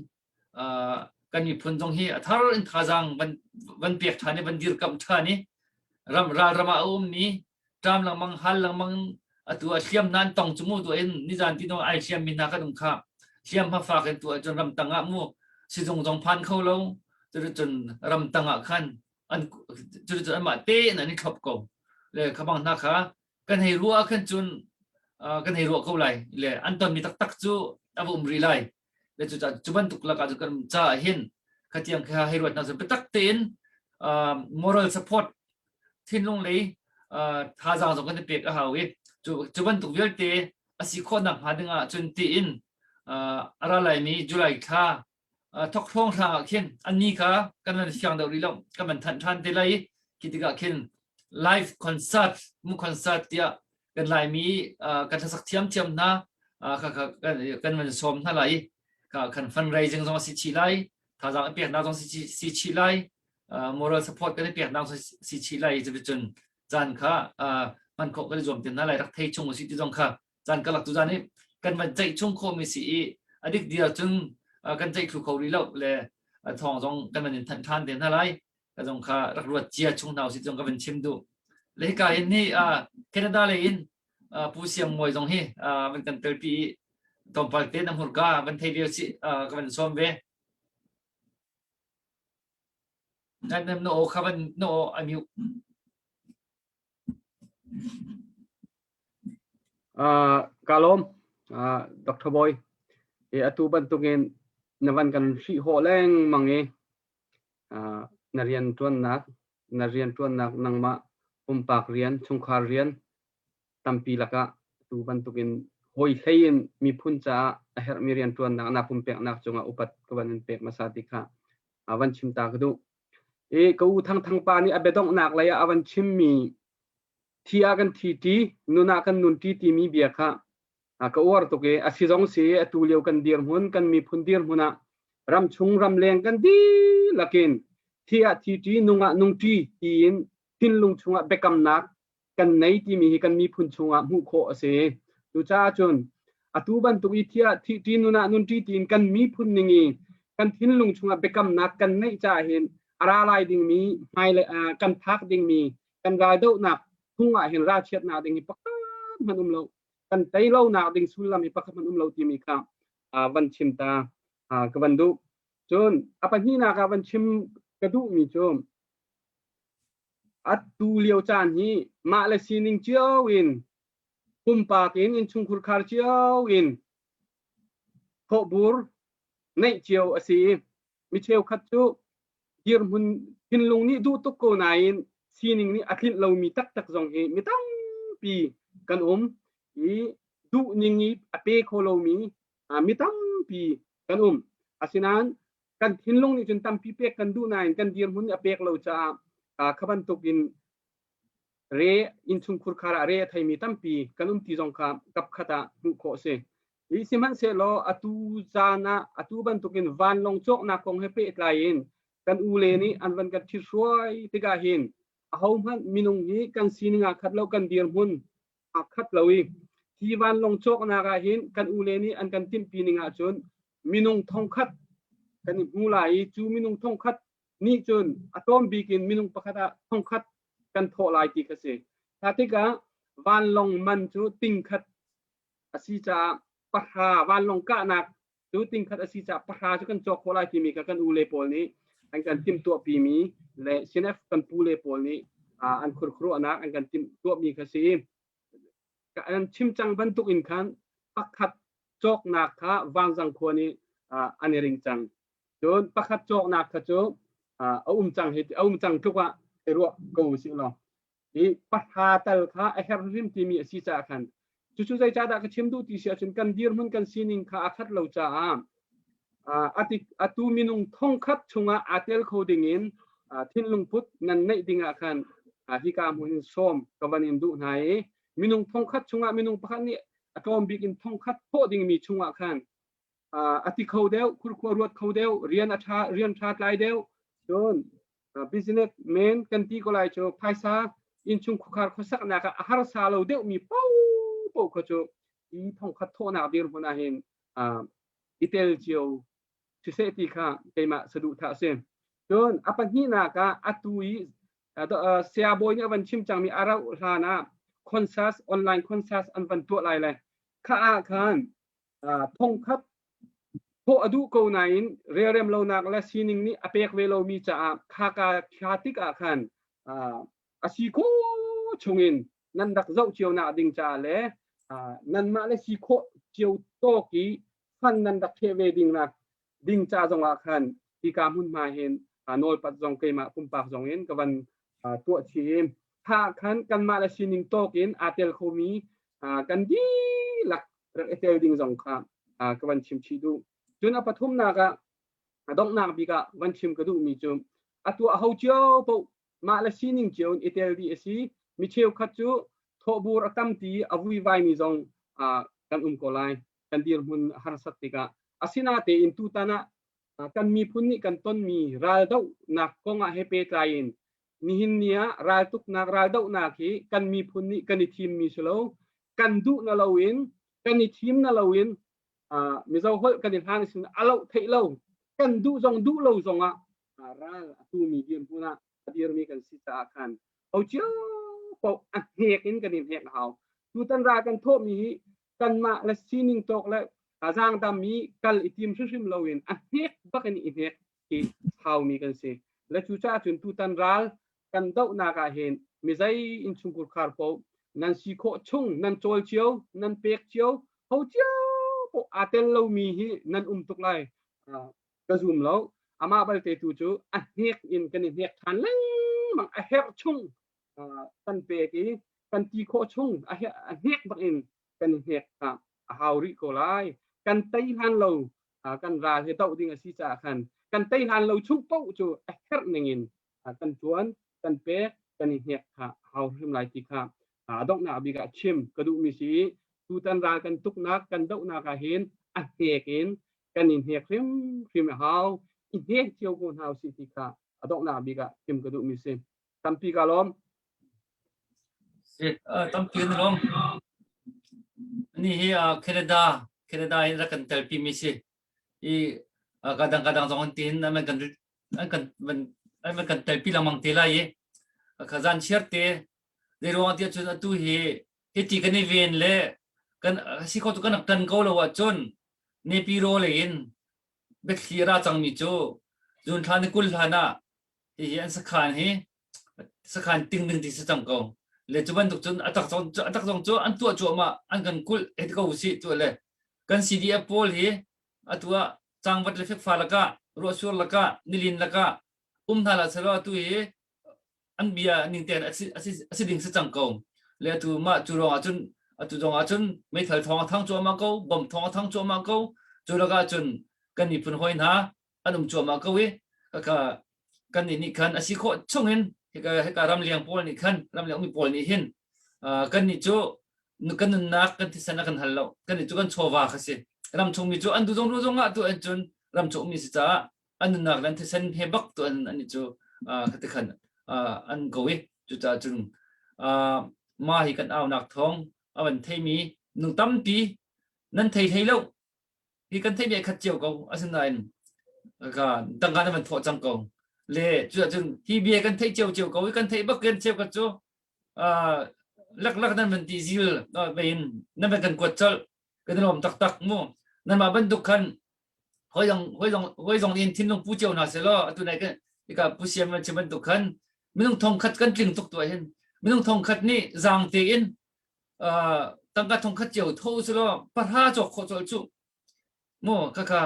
kan miphun zong hi a thar in thazaang van van pek ṭhan i van dirkamh ṭhan i ram ralram ah a ummi ṭam lengmang hal lengmang atu ah hliam nan tong cu mu tu in nizan ti ai hliam mi hna kan um kha hliam hma fak in tu ah cun ramtang ah mu sizung zong phan kho lo cuticun ramtang ah khan an cuticun anmah tein an i thlop ko le khabang hna kha kan hei ruah khan cun kan hei ruah ko lai le an tonmi taktak cu a va um rih lai le cu cu bantuk lakah cu kan ca ah hin khatiang kha hei ruat hna cun biatak tein moral support thinlung lei thazaang zong kan i pek a hau i cu cu bantuk vialte a si khawh nak hnga ding ah cun tiin a ra laimi July thla thok hrawng hrang ah khin anni kha kan van fiang deuh rih lo kan van thanh ṭhan te lai i khi tikah khin live concert mu concert tiah kan Laimi kan hlasak thiamthiam hna kan van sawm hna lai i kan fundraising zong a si chih lai thazaang i peknak zong si chih lai moral support kan i peknak zong si chih lai cun caan kha hman khawh kan i zuam te hna lai rak thei chung usih ti zong kha caan karlak tu zan i kan van ceih chung khawhmi si i a dik dir cun kan ceih thlu kho rih lo le thawng zong kan van in thanh ṭhan te hna lai ka zong kha rak ruat cia chung hna usih zong ka van chim duh. Le hika hin ni Canada lei in Pu Siang Mawi zong hi van kan telpi i tlawmpal te na hmurka van thei ve usih ka van sawm ve. Na na aw kha van na aw a mute. Ka lawm, Dr. Boy. E atu bantukin na van kan hrih hawh lengmang i na rianṭuannak na rianṭuannak nangmah pumpak rian chungkhar rian tampi lakah tu bantukin hawi hlei in miphun caah a herhmi rianṭuannak na pumpeknak cungah upat ka van in pek hmasa ti kha van chim ta ka duh. I ka u Thang Thang pa nih a biadonghnak lei ah a van chimmi thi ah kan thi ṭi, nun ah kan nun ṭi timi bia kha ka uar tuk i a si zong si atu lio kan dirhmun kan miphun dirhmun ah ramchung ramleng kan dihlak in thi ah thi ṭi nung ah nung ṭi tiin thinlung chungah biakamnak kan nei timi hi kan miphun chungah hmuh khawh a si. Cucaah cun atu bantuk i thi ah thi ṭi nun ah nun ṭi tiin kan miphun ning i kan thinlung chungah biakamnak kan neih caah hin a ra lai dingmi hmailei kan phak dingmi kan raldohnak phung ah hin ralchiatnak ding hi pakhat hmanh um lo kan tei lonak ding sullam hi pakhat hmanh um lo timi kha van chim ta ka van duh. Cun a pahnihnak ah van chim ka duhmi cu atu lio caan hi mah le sining cio in pumpak in innchungkhur khar cio in thawhbur neih cio a si i mi cheukhat cu dirhmun thinlung nih duh tuk ko nain sining nih a tlinh lomi taktak zong hi mi tampi kan um i duh ning i a pe kho lomi mi tampi kan um. Asinain kan thinlung nih cun tampi pek kan duh nain kan dirhmun nih a pek lo caah kha bantuk in re innchungkhur khar ah re a theimi tampi kan um ti zong kha kapkhat ah hmuh khawh a si. Hi sihmanhsehlaw atu caan ah atu bantukin vanlawng cawknak kong he pehtlai in kan ule nih an van kan ṭhithruai tikah hin Ahohmanh minung hi kan sining aa khat lo, kan dirhmun aa khat lo i hi vanlawng cawknak ah hin kan ule nih an kan timhpi ning ahcun minung thongkhat kan i hmu lai i cu minung thongkhat nih cun a tlawm bik in minung pakhat ah thongkhat kan thawh lai ti kha si. Kha tikah vanlawng man cu tingkhat a si caah pahra vanlawng kahnak cu tingkhat a si caah pahra cu kan cawk khawh lai timi kha kan ule pawl nih an kan timhtuahpi mi le CNF kan pule pawl nih an khurkhuruahnak an kan timhtuahmi kha si. An chim cang bantuk in khan pakhat cawknak kha Vanzang khua nih an i ring cang. Cun pakhat cawknak kha cu a um cang hi a um cang tluk ah i ruah ko usih law i pahra tal kha a herh hrim timi a si caah khan cucu zeicahdah ka chim duh ti si ahcun kan dirhmun kan sining kha a khat lo caah ati atu minung thongkhat chungah aa tel kho ding in thinlung put nan neih ding ah khan hika hmun in sawm ka van in duh hna i minung thongkhat chungah minung pakhat nih a tlawm bik in thongkhat thawh dingmi chungah khan a ti kho deuh khurkhua ruat kho deuh rian a ṭha rian ṭha tlai deuh cun business man kan ti ko lai cu phaisa innchung khuakhar khuasaknak ah a harsa lo deuh mi paohpaoh kha cu hi thongkhat thawhnak dirhmun ah hin i tel cio siseh ti kha keimah saduhthah a si. Cun a pahnihnak ah atu i saya bawi nih a van chim cangmi a rauh hlan ah concert online concert an van tuah lai le kha ah khan thongkhat thawh a duh ko nain relrem lonak le sining nih a pek ve lomi caah khaka thla tik ah khan a si khawh chungin nan rak zoh cio nak ding caah le nanmah le si khawh cio tawk i fan nan rak theh ve ding nak ding ca zongah khan hika hmunhma hin nawlpat zong keimah pumpak zong in ka van tuah chih kha khan kanmah le sining tawk in aa tel khomi kan dihlak rak i tel ding zong kha ka van chim chih duh. Cun a pathumnak ah a donghnak bik ah van chim ka duhmi cu a tuah ho cio paoh mah le sining cio in i tel dih a si. Mi cheukhat cu thawhbur a tam ti a vuivaimi zong kan um ko lai. Kan dirhmun a harsat tikah. Asinatein tutan ah kan miphun nih kan tonmi raldohnak kong ah he pehtlai in nihin ni ah raltuknak raldohnak hi kan miphun nih kan i thimmi si lo kan duh na loin kan i thim na loin Mizo holh kan i hlan sin a loh theih lo kan duh zong duh lo zong ah ral a tumi dirhmun ah a dirmi kan si caah khan ho cio paoh a hnek in kan i hnek a hau tutan ral kan thawhmi hi kanmah le sining tawk le zaangdam i kal i tim hrimhrim loin a hnek bak in i hnek hi haumi kan si le cucaah cun tutan ral kan dohnak ah hin mizei innchungkhar khar paoh nan si khawh chung nan cawl cio nan pek cio ho cio paoh aa tel lomi hi nan um tuk lai ka zum lo amah balte tu cu a hnek in kan i hnek ṭhan lengmang a herh chung kan pek i kan ti khawh chung a hnek bak in kan i hnek a hau rih ko lai kan tei hlan lo kan ral hi doh ding a si caah khan kan tei hlan lo chung paoh cu a herh ning in kan ṭuan kan pek kan i hnek kha hau hrim lai ti kha a donghnak bik ah chim ka duhmi si i tutan ral kan tuknak kan dohnak ah hin a hnek in kan i hnek hrimhrim a hau i hnek cio ko hna usih ti kha a donghnak bik ah chim ka duhmi si tampi ka lawm Tampi an lawm. Ni hi Canada Canada in rak kan telpi mi si. I kadang kadang zong an tin an kan an kan an kan telpi lengmang te lai i khazan chiar te zei ruang tiah cun atu hi hiti kan i ven le kan si kho tu kan rak tan ko lo ahcun nepi ro lei in biathli ra cangmi cu zun thla ni 20 hlan ah hihi an sakhan hi sakhan ting ding ti si cang ko le cu bantuk cun a tak zong a tak zong cu an tuah cuahmah an kan kulh he ko usih tu le kan CDF pawl hi atu ah cangvat le fikfa lakah ruahsur lakah nilin lakah um hna la selaw atu hi an bia ning tein a si ding si cang ko le atu mah cu ruangah cun atu zong ah cun meithal thawng a thang cuahmah ko bom thawng a thang cuahmah ko cu lakah cun kan miphun hawi hna an um cuahmah ko i kaka kan nih nih khan a si khawh chungin hika hika ramleng pawl nih khan ramleng mi pawl nih hin kan nih cu kan nunnak kan thisen a kan hal lo kan nih cu kan chawva kha si ram chung mi cu an du zong du zong ah tu an cun ram chung mi si caah an nunnak le an thisen he bak tu an an nih cu khati khan an ko i. Cucaah cun mah hi kan aunak thawng a van theimi nung tampi nan thei hlei lo. Hi kan theimi ai khat cio ko. Asinain ka tangka nan van thawh cang ko. Le cucaah cun hi bia kan theih cio cio ko. Hi kan theih bak kan cheukhat cu laklak nan van ti zil vein nan van kan kuat colh. Kan i lawm taktak mu. Nanmah bantuk khan hoi zong hoi zong hoi zong in thinlung pu cio hna selaw atu nai kan ika pu siam man chim bantuk khan minung thong khat kan tling tuk tu hin minung thong khat nih zaang tein tangka thong khat cio tho selaw pahra cawk khawh col cu mu kaka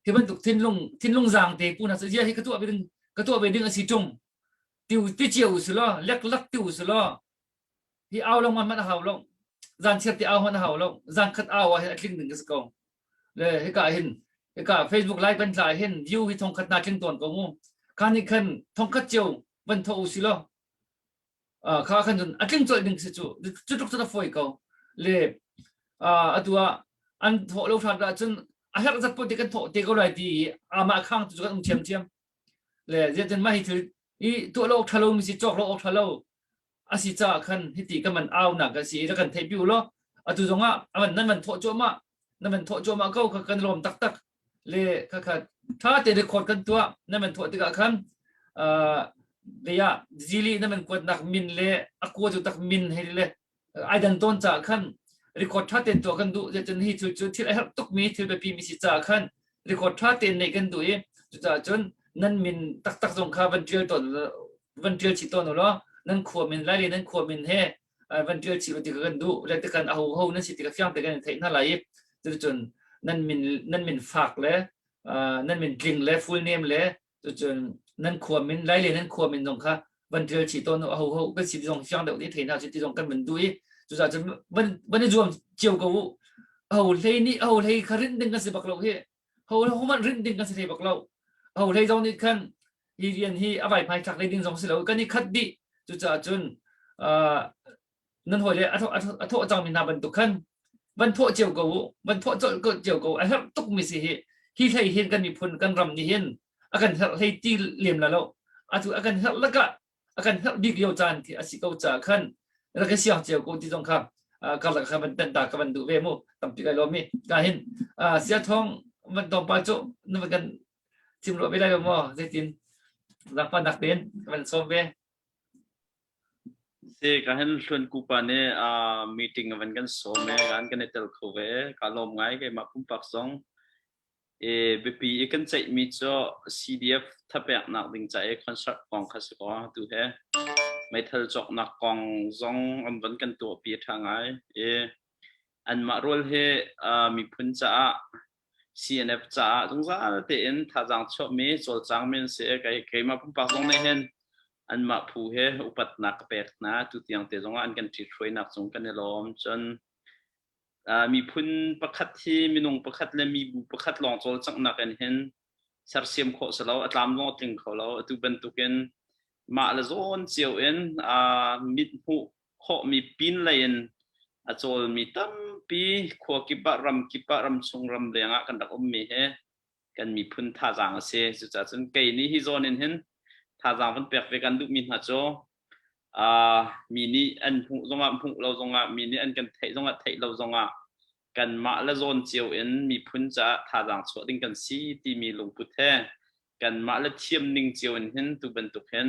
hi bantuk thinlung thinlung zaang te pu na zia hi ka tuah ve ding ka tuah ve ding asi tung tiu ti cio selaw lek lak tiu selaw Hi au lo hmanh a hau lo. Zan chiat ti au hmanh a hau lo. Zan khat au ah hin a tling ding ka si ko. Le hika hin hika Facebook live kan tla hin view hi thong khat na tling tawn ko mu. Kha nih khan thong khat cio van tho u si lo. Kha khan cun a tling colh ding si cu. Cu tluk cun a fawi ko. Le atu ah an thawh lo hrat ah cun a herh zat put kan thawh te ko lai ti i amah khang tu cu kan um ṭhiamṭhiam. Le zeitin mah hi thil i tuah lo awk ṭha lo mi si cawk lo awk ṭha lo a si caah khan hiti kan van aunak a si i rak kan theihpi u law atu zongah avan nan van thawh cuahmah nan van thawh cuahmah ko kha kan lawm taktak le kha kha tha te record kan tuah nan van thawh tikah khan lei ah zili nan van kuatnak min le a kua cu tak min hei le ai dan tawn caah khan record tha tein tuah kan duh cun hi thil cu thil a herh tukmi thil biapi mi si caah khan record tha tein neih kan duh i cucaah cun nan min taktak zong kha van ṭial tawn van ṭial chih tawn u law nan khua min lai le nan khua min he van ṭial chih u ti kan duh le tikan aho ho nan si ti ka fiang te kan in theih hna lai i cuticun nan min nan min fak le nan min tling le full name le cucun nan khua min lai le nan khua min zong kha van ṭial chih tawn u aho ho kan si ti zong fiang deuh te thei hna cu ti zong kan van duh i cucaah cun van van i zuam cio ko u aho hlei nih aho hlei kha rinh ding kan si bak lo hi ho ho hmanh rinh ding kan si hlei bak lo ho hlei zong nih khan hi rian hi a vai hmai thlak le ding zong si lo kan i khat dih cucaah cun nan hawi le a thawh cangmi hna bantuk khan van thawh cio ko u van thawh colh ko cio ko a herh tuk mi si hi hi hlei hin kan miphun kan ram nih hin a kan herh hlei ti lem la lo atu a kan herh lakah a kan herh bik lio caan khi a si ko caah khan rak i siang cio ko ti zong kha karlak kha van tan ta ka van duh ve mu tampi kai lawm mi ka hin sia thong van tawng pa cu na van kan chim ruah ve lai lo maw zeitin zakpa nak ten ka van sawm ve Si ka hin hlun kupa nih meeting van kan sawm e kan kan i tel kho ve ka lawm ngai keimah pumpak zong I biapi i kan ceihmi cu CDF thapeknak ding ca i concert kong kha si kaw atu he meithal cawknak kong zong an von kan tuahpi a ṭha ngai i anmah rual hi miphun caah CNF caah zungzal tein thazaang chuahmi cawlcangmi an si i keimah pumpak zong nih hin anmah phu he upatnak ka pek hna tutiang te zongah an kan ṭhithruainak cung kan i lawm cun Miphun pakhat hi minung pakhat le mibu pakhat lawng cawlcanghnak in hin sersiam khawh si lo, a tlam zong a tling kho lo. Atu bantukin mah le zawn cio in mit hmuh khawhmi pin lei in a cawlmi tampi khua kip ah, ram kip ah, ramchung ramleng ah kan rak ummi hi kan miphun thazaang a si. Cucaah cun kei nih hi zawn in hin thazaang van pek ve kan duhmi hna cu mi nih an hmuh zongah hmuh lo zongah mi nih an kan theih zongah theih lo zongah kanmah le zawn cio in miphun caah thazaang chuah ding kan si timi lungput he kanmah le thiam ning cio in hin tu bantuk hin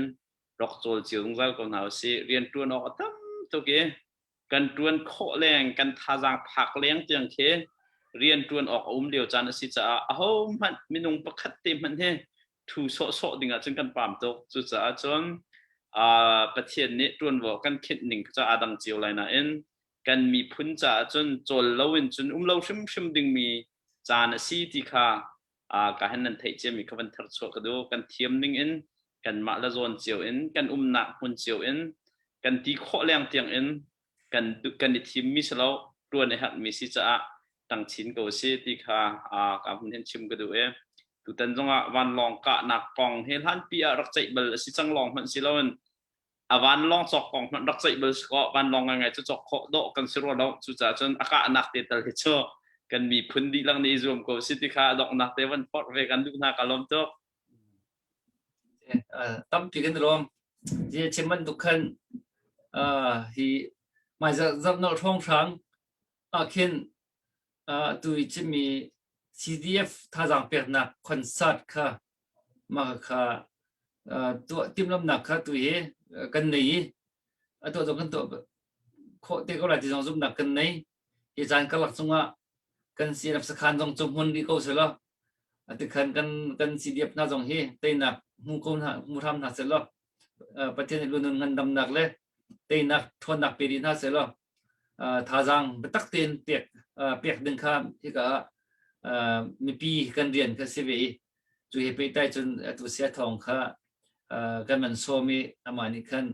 rak cawl cio zungzal ko hna usih rian ṭuan awk a tam tuk i kan ṭuan khawh leng kan thazaang phak leng tiang khi rian ṭuan awk a um lio caan a si caah ahohmanh minung pakhat te hmanh hi thu sawhsawh ding ahcun kan paam tuk. Cucaah cun Pathian nih ṭuanvo kan khinh ning cu aa dang cio lai nain kan miphun caah cun cawl loin cun um lo hrimhrim dingmi caan a si ti kha ka han nan theih ciami kha van tharchuah ka duh. Kan thiam ning in kanmah le zawn cio in kan umnak hmun cio in kan ti khawh leng tiang in kan kan i thimmi si lo ṭuan a herhmi si caah ṭang chin ko si ti kha ka hun hin chim ka duh i tutan zongah vanlawng kahnak kong hi hlanpi ah rak ceih bal a si cang lawng hmanh si loin a vanlawng cawk kong hmanh rak ceih bal si kaw vanlawng ngai cu cawk khawh dawh kan si rua lo cucaah cun a kahnak te tal hi cu kan miphun dihlak nih i zuam ko si ti kha a donghnak te van forh ve kan duh hna ka lawm tuk. Tampi kan lawm. Chim bantuk khan. Hi mai zarh nolh hrawnghrang ah khin tu i chimmi CDF thazaang peknak concert kha mah kha tuah timhlamnak kha tu hi kan nei i a tuah zong kan tuah khawh te ko lai ti zong zumhnak kan nei. Hi caan karlak chungah kan CNF sakhan zong cu hmun rih ko selaw atikhan kan kan CDF hna zong hi teinak hmu ko hna hmu hram hna selaw Pathian nih lunun ngandamnak le teinak ṭhawnnak pe dih hna selaw thazaang biatak tein pek pek ding kha hika ah mipi kan rian kha si ve i cu he pehtlai cun atu sia thawng kha kan man sawm i amah nih khan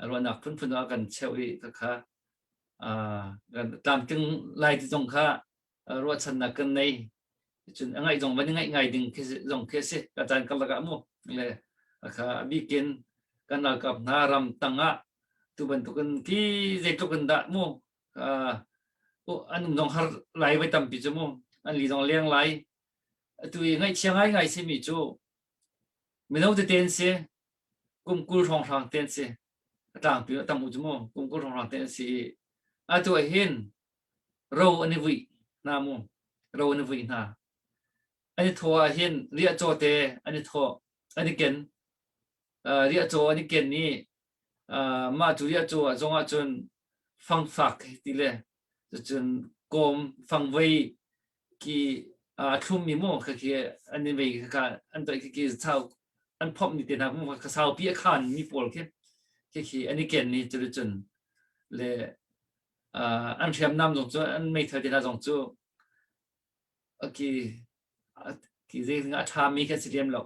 ruahnak phunphun ah kan cheuh i khakha kan tlamtling lai ti zong kha ruahchannak kan nei. Cun a ngaih zong van i ngaih ngai ding khi zong khi a si. Ka caan karlak ah mu le kha a bikin kan ralkap hna ram tang ah tu bantukin ki zeitluk in dah mu an um zong har lai voi tampi cu mu an li zong leng lai atu i ngaihchia ngai ngai simi cu mino tete an si kum 20 hrawnghrang te an si a tlangpi a tam u cu mu kum 20 hrawnghrang te an si i atu ah hin ro an i vuih hna mu ro an i vuih hna an i thawh ah hin riahcaw te an i thawh an i ken riahcaw an i ken i mah cu riahcaw ah zong ah cun fangfak ti le cucun kawm fangvei ki a thlummi mu khi an i vei kha an toih khi khi chau an phomh ni te hna mu kha saupi a khan mi pawl khi khi khi an i ken ni cu cun le an hriamnam zong cu an meithal te hna zong cu ki ki zei a ṭhami kan si lem lo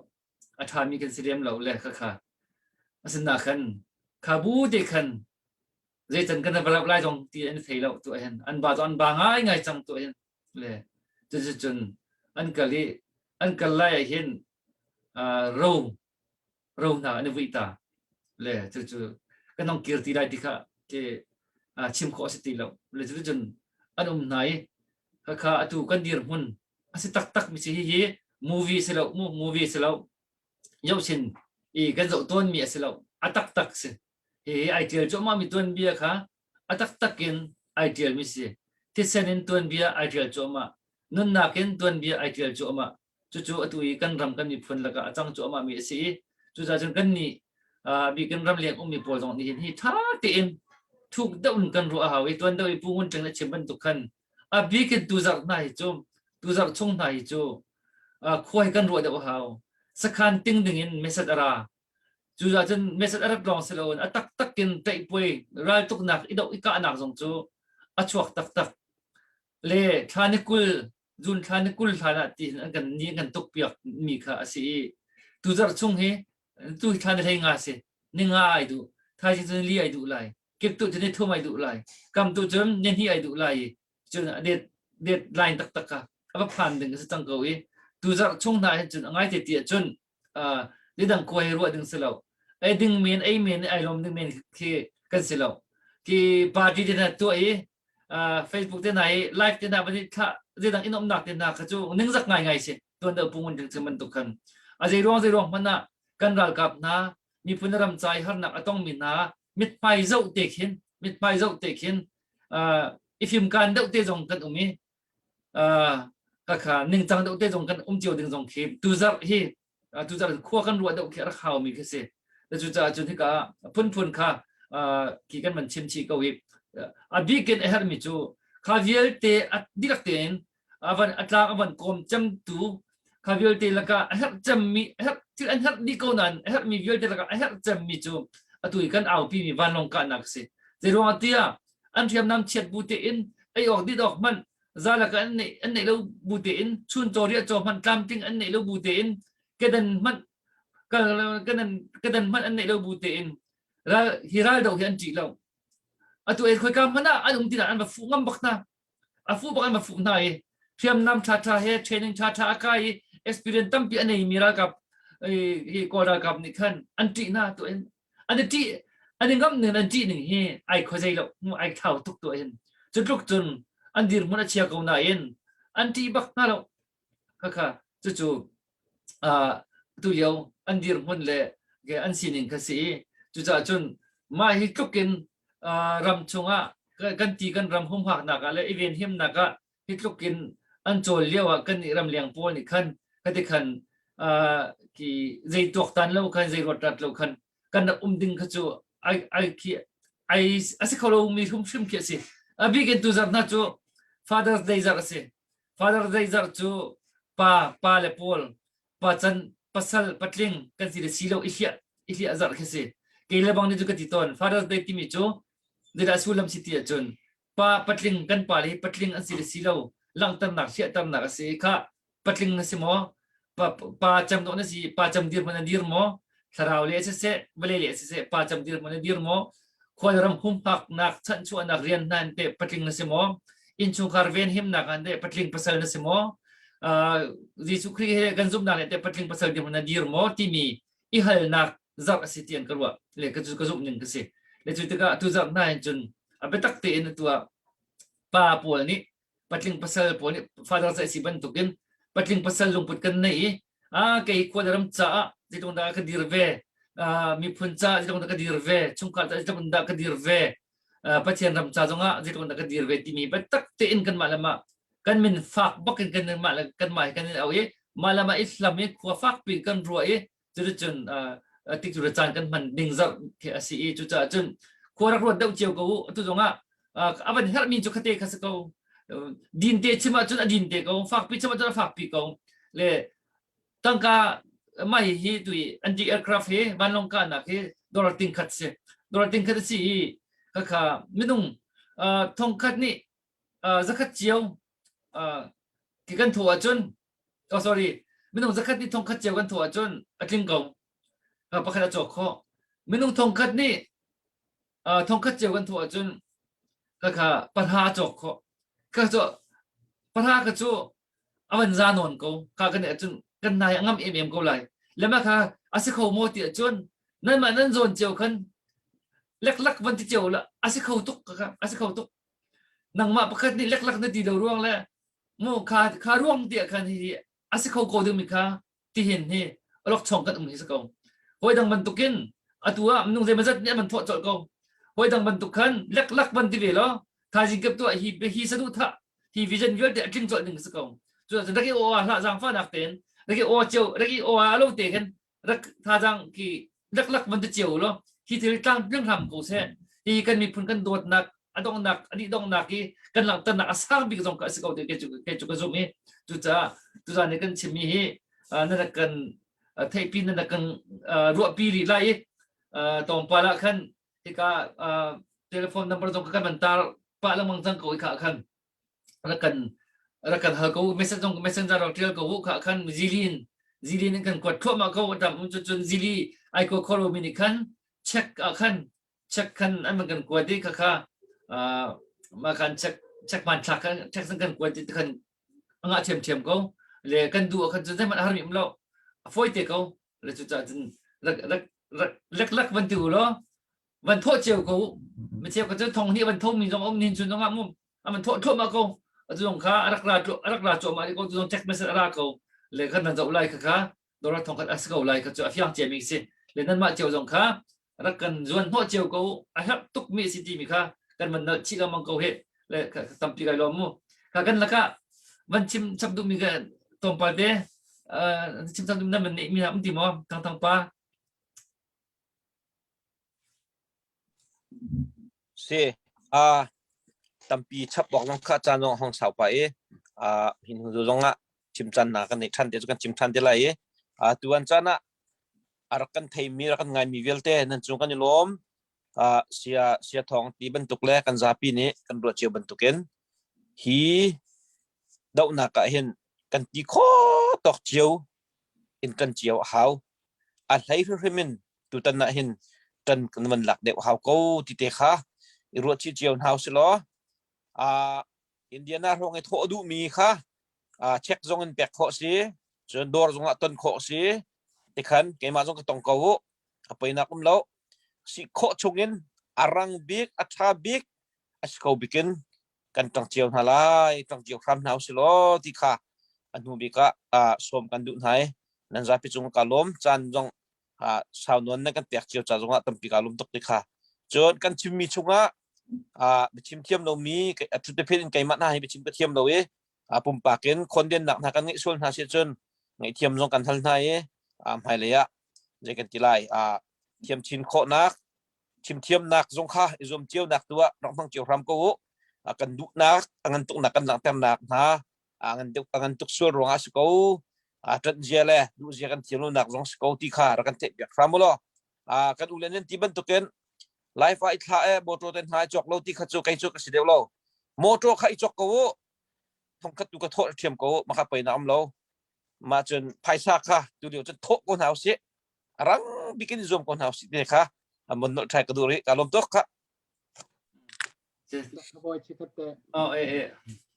a ṭhami kan si lem lo le kha kha asinain khan kha bu te khan zeican kan va lai zong ti an thei lo tu hin an ba an ba ngai ngai cang tu hin le cuticun an kal i an kal lai ah hin ro ro hna an i vuih ta le cucu kan hong kir ti lai ti kha ke chim khawh a si ti lo le cuticun an um hna i khakha atu kan dirhmun a si taktak mi si hi movie si lo mu movie si lo yohchin i kan zoh tawn mi a si lo a taktak si hi ai tial cuahmah mi tuanbia kha a taktak in ai tial mi si thisen in tuanbia ai tial cuahmah nunnak in tuanbia ai tial cuahmah cucu atu i kan ram kan miphun lakah a cang cuahmah mi a si i cucaah cun kan nih bikin ram leng ummi pawl zong nih hin hi ṭha tein thuk deuh in kan ruah a hau i tuan deuh i Pu Ngun Ṭeng na chim bantuk khan a bikin tuzarh hna hi cu tuzarh chung hna hi cu khua hi kan ruah deuh a hau sakhan ting ding in message a ra cucaah cun message a rat lawng si loin a taktak in ṭaihpuai raltuknak i doh i kahnak zong cu a chuak taktak le thla ni 20 June thla ni 20 hlan ah ti an kan ni kan tuk piak mi kha a si i tuzarh chung hi tu hi thla ni 15 si ni nga ai duh thaizing cun li ai duh lai kip tu cun ni thum ai duh lai kam tu cun ni hnih ai duh lai i cun a det det line taktak kha a va phan ding a si cang ko i tuzarh chung hna hin cun a ngai te ti ahcun lidang kua hi ruah ding si lo ei ding men ei men ai lom ding men khi kan si lo ki party te hna tuah i Facebook te hna i live te hna van i thlah zeidang in umnak te hna kha cu ningzak ngai ngai si tuan deuh pungun ding chin bantuk khan a zei ruang zei ruang hmanh ah kan ralkap hna miphun ram ca i harnak a tongmi hna mithmai zoh te khin mithmai zoh te khin i fimkaan deuh te zong kan um i khakha ningcang deuh te zong kan um cio ding zong khi tuzarh hi tuzarh khua kan ruah deuh khi a rak haumi khi si cucaah cun hika phunphun kha khi kan van chim chih ko i a bik in a herhmi cu kha vialte a dihlak tein a van a tlang a van kawm cemtu kha vialte lakah a herh cemmi a herh thil an herh dih ko nain a herhmi vialte lakah a herh cemmi cu atu i kan aupi mi vanlawng kahnak a si zeiruangah tiah an hriamnam chiat bu tein ei awk dit awk hmanh zalak an neih an neih lo bu tein chun caw riah caw hmanh tlamtling an neih lo bu tein kedan hmanh kedan kedan hmanh an neih lo bu tein ral hi ral do hi an ṭih lo atu ei khoika hmanh ah an um ti an va fuh ngam bak hna a fuh bak an va fuh hna i hriamnam ṭha ṭha he training ṭha ṭha a kai i experience tampi a neimi ralkap hi kawl ralkap nih khan an ṭih hna tu in an i ṭih an i ngamh ning an ṭih ning hi ai khuazei lo ai thlau tuk tu hin cu tluk cun an dirhmun a chia ko nain an ṭih bak hna lo khakha cucu tu lio an dirhmun le an sining kha si i cucaah cun mah hi tluk in. ram chungah kan ti kan ram humhaknak ah le i venhimnak ah hi tluk in an cawl lio ah kan nih ramleng pawl nih khan khati khan ki zei tuaktan lo khan zei ruat rat lo khan kan rak um ding kha cu ai ai khi ai a si kho lo mi hrimhrim khi a si. A bik in tu zarh hna cu Father's Day zarh a si. Father's Day zarh cu pa pa le pawl pa can pasal patling kan si le si lo i hliah i hliah zarh khi si. Kei le bang nih cu ka ti tawn Father's Day timi cu zeidah sullam si ti ahcun pa patling kan pa le hi patling an si le si lo langhternak hliahternak a si kha patling na si maw pa, pa cem dawh na si pa cem dirhmun na dir maw thlarau le siseh vawlei le siseh pa cem dirhmun na dir maw khual ram humhaknak chanhchuahnak rian hna in te patling na si maw innchungkhar venhimnak an te patling pasal na si maw uh, Jesuh Khrih he kan zumhnak le te patling pasal dirhmun na dir maw timi i halnak zarh a si tian ka ruah le ka cu ka zumh ning ka si le cu tikah tu zarh hna hin cun a biatak tein atu ah pa pawl nih patling pasal pawl nih father ca si bantukin patling pasal lungput kan nei i a kei khua ram caah zeitluk dah ka dir ve miphun ca zeitluk dah ka dir ve chungkhar ca zeitluk dah ka dir ve Pathian ram ca zongah zeitluk dah ka dir ve timi biatak tein kanmah le mah kan min fak bak in kan mah le kanmah hi kan in au i mah le mah i hlam i khua fak pi kan ruah i cuticun tikcu caan kan hman ding zarh khi a si i cucaah cun khua rak ruat deuh cio ko u atu zongah a van herhmi cu khate kha si ko din te chim ahcun a din te ko fakpi chim ahcun a fakpi ko le tangka mah hi tu anti aircraft hi vanlawng kahnak hi dollar ting khat si dollar ting khat a si i khakha minung thongkhat nih zakhat cio khi kan thawh ahcun oh sorry minung zakhat nih thongkhat cio kan thawh ahcun a tling ko pakhat a cawk khawh minung thongkhat nih thongkhat cio kan thawh ahcun khakha pahra a cawk khawh kha cu pahra kha cu a van za nawn ko kha kan ahcun kan nai a ngam em em ko lai lema kha a si kho maw ti ahcun nanmah nan zawn cio khan leklak van ti cio la a si kho tuk kha a si kho tuk nangmah pakhat nih leklak na ti lo ruang le mu kha kha ruang ti khan hi a si kho ko dingmi kha tihin hi alok chong kan um hi si ko hoi dang bantukin atu ah minung zeimazat nih an van thawh colh ko hoi dang bantuk khan leklak van ti ve lo thaizing kep tu hi hi sadu tha hi vision vialte a tling colh ding si ko cu rak i o hlah zaangfah nak ten rak i o cio rak i o a lo te khan rak thazang ki laklak van ti cio lo hi thil tlang tling hram ko seh hi kan miphun kan dawtnak a donghnak a dih donghnak i kan langhternak a sang bik zong ka a si ko te ke cu ke cu ka zumh i cucaah tuzan i kan chimmi hi na rak kan theihpi na rak kan ruahpi rih lai i tlawmpal ah khan hika telephone number zong ka kan van tar pah lengmang cang ko i kha khan rak kan rak kan hal ko message zong messenger rak tial ko kha khan zilin zilin in kan kuat thluahmah ko tam um cu cun zili ai ko khoro mi nih khan check ah khan check khan an kan kuat i kha kha ma khan check check man thlak khan check san kan kuat i khan anga thiam thiam ko le kan du khan cun zeihmanh har mi um lo a foi te ko le cu ca cun rak rak rak lek lek van ti u law van thawh cio ko mi cheu ka cu thong hnih van tho mi zong um nin chun zong ah mu an thawh thluahmah ko atu zong kha a rak ra a rak ra cuahmah ko tu zong text message a ra ko le kan nan zoh lai kha kha dollar thong khat a si ko lai kha cu a fiang cia mi si le nan mah cio zong kha rak kan zuan hnawh cio ko a herh tuk mi si ti mi kha kan van nalh chih lengmang ko he le tampi kai lawm mu kha kan lakah van chim chap duh mi ka tlawmpal te chim chap duh nan van neih mi um ti maw thang thang pa Si, aa tampi chap awk zong kha caan zong a hung sau pah i aa hin hnu zong ah chim cannak kan neih ṭhan te cu kan chim ṭhan te lai i aa tuan caan ah a rak kan theimi rak kan ngaimi vialte nan cung kan i lawm. Aa sia sia thawng ti bantuk le kan zapi nih kan ruah cio bantukin hi dohnak ah hin kan ti khawh tawk cio in kan cio a hau. A hlei hrimhrim in tutan ah hin ṭan kan van lak deuh hau ko ti te kha i ruah chih cio hna usih law uh, Indiana hrawng i thawh duhmi kha uh, check zong in pek khawh si cun dawr zong ah ton khawh si tikhan keimah zong ka tong ko u a poinak um lo si khawh chung in a rang bik a ṭha bik a si kho bik in kan ṭang cio hna lai ṭang cio hram hna usih law ti kha a hnu bik ah sawm kan duh hna i nan zapi cung ka lawm caan zong sau nawn nan kan pek cio ca zongah tampi ka lawm tuk ti kha. Cun kan chimmi chungah biachim thiam lomi a in keimah hna hi biachim ka thiam lo i pumpak in khondennak hna kan ngeih sual hna si cun ngaihthiam zong kan hal hna i hmailei ah zei kan ti lai thiam chin khawhnak chimthiamnak zong kha i zuam cionak tu ah rak hmang cio hram ko u. Kan duhnak a ngan tuknak kan langhternak hna a ngan deuh a ngan tuk sual ruangah si ko ṭanh zia le duh zia kan thiam lonak zong si ko ti kha rak kan theih piak hram u law kan u le nan ti bantukin life ah i thla e motor ten hna i cawk lo ti kha cu kei cu ka si deuh lo motor kha i cawk ko u thongkhat tu ka thawh thiam ko u maka pei na um lo mah cun phaisa kha tu lio cun thawh ko hna usih rang bikin zuam ko hna usih ti kha mon nolh ṭhai ka duh rih ka lawm tuk kha Bawi chikhat te. Oh eh eh.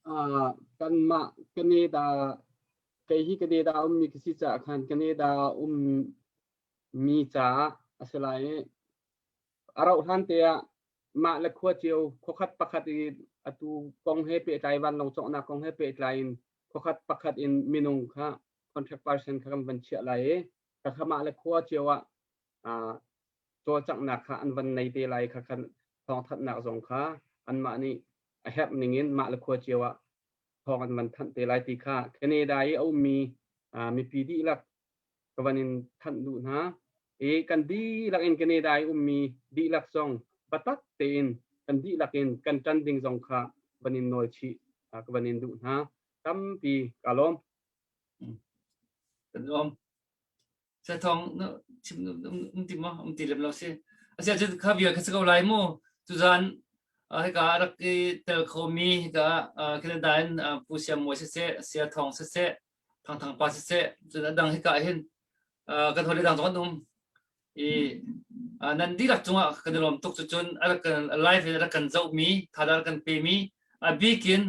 Ah kanmah Canada kei hi Canada ummi ka si caah khan Canada um mi caah a si lai i a rauh hlan te ah mah le khua cio khuakhat pakhat i atu kong he pehtlai vanlawng cawknak kong he pehtlai in khuakhat pakhat in minung kha contract person kha kan van chiah lai i kha mah le khua cio ah cawlcanghnak kha an van nei te lai kha khan thawngthanhnak zong kha anmah nih a herh ning in mah le khua cio ah thawng an van thanh te lai ti kha Canada i a ummi mipi dihlak ka van in thanh duh hna i kan dihlak in Canada i ummi dihlak zong biatak tein kan dihlak in kan ṭan ding zong kha van in nawl chih ka van in duh hna tampi ka lawm. Kan lawm. Sathong chim um ti maw um ti lem lo si. Asia cu kha vial kha si ko lai mu. Tuzan hika rak i tel khomi hika Canada in Pu Siam Mawi siseh, Sia Thong siseh, Thang Thang Pa siseh, cun a dang hika hin kan hawile dang zong an um. I nan dihlak cungah kan i lawm tuk cu cun a rak kan live in a rak kan zohmi, tha rak kan pemi, a bikin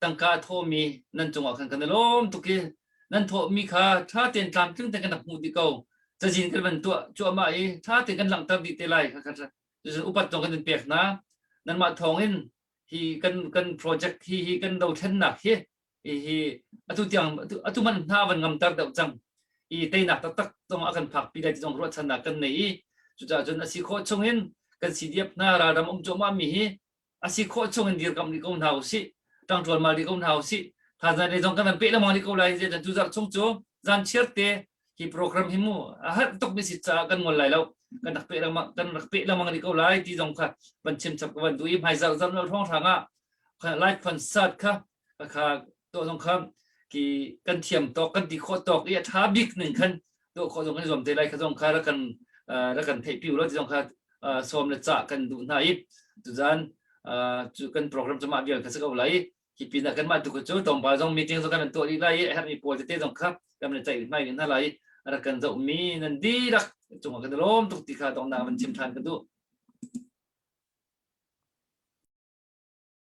tangka a thawhmi nan cungah khan kan i lawm tuk i nan thawhmi kha ṭha tein tlamtling tein kan rak hmuh dih ko. Cazin kan van tuah cuahmah i ṭha tein kan langhter dih te lai. Cucun upat zong kan in pek hna. Nanmah thawngin hi kan kan project hi hi kan dothlennak hi hi atu tiang atu man hna van ngamter deuh cang i teinak taktak zong a kan phakpi lai ti zong ruahchannak kan nei i cucaah cun a si khawh chungin kan CDF hna ralram um cuahmah mi hi a si khawh chung in dirkamh rih ko hna usih ṭangṭual mal rih ko hna usih thazaang lei zong kan van peh lengmang rih ko lai zeicahtiah tu zarh chung cu zan chiar te hi program hi mu a har tuk mi si caah kan ngol lai lo kan rak peh lengmang kan rak peh lengmang rih ko lai ti zong kha van chim chap ka van duh i hmaizarh zarh nol hrawng hrang ah live concert kha kha to zong kha ki kan thiam tawk kan ti khawh tawk i a ṭha bik ning khan tuah khawh zong kan zuam te lai kha zong kha rak kan rak kan theihpi u law ti zong kha sawm le cah kan duh hna i tuzan cu kan program cu mah vial kha si ko lai hi pinah kanmah tu cu tlawmpal zong meeting zong kan tuah dih lai i a herhmi pawl tete zong kha kan le ceih hmai hna lai rak kan zohmi nan dihlak cungah kan i lawm tuk ti kha donghnak van chim ṭhan ka duh.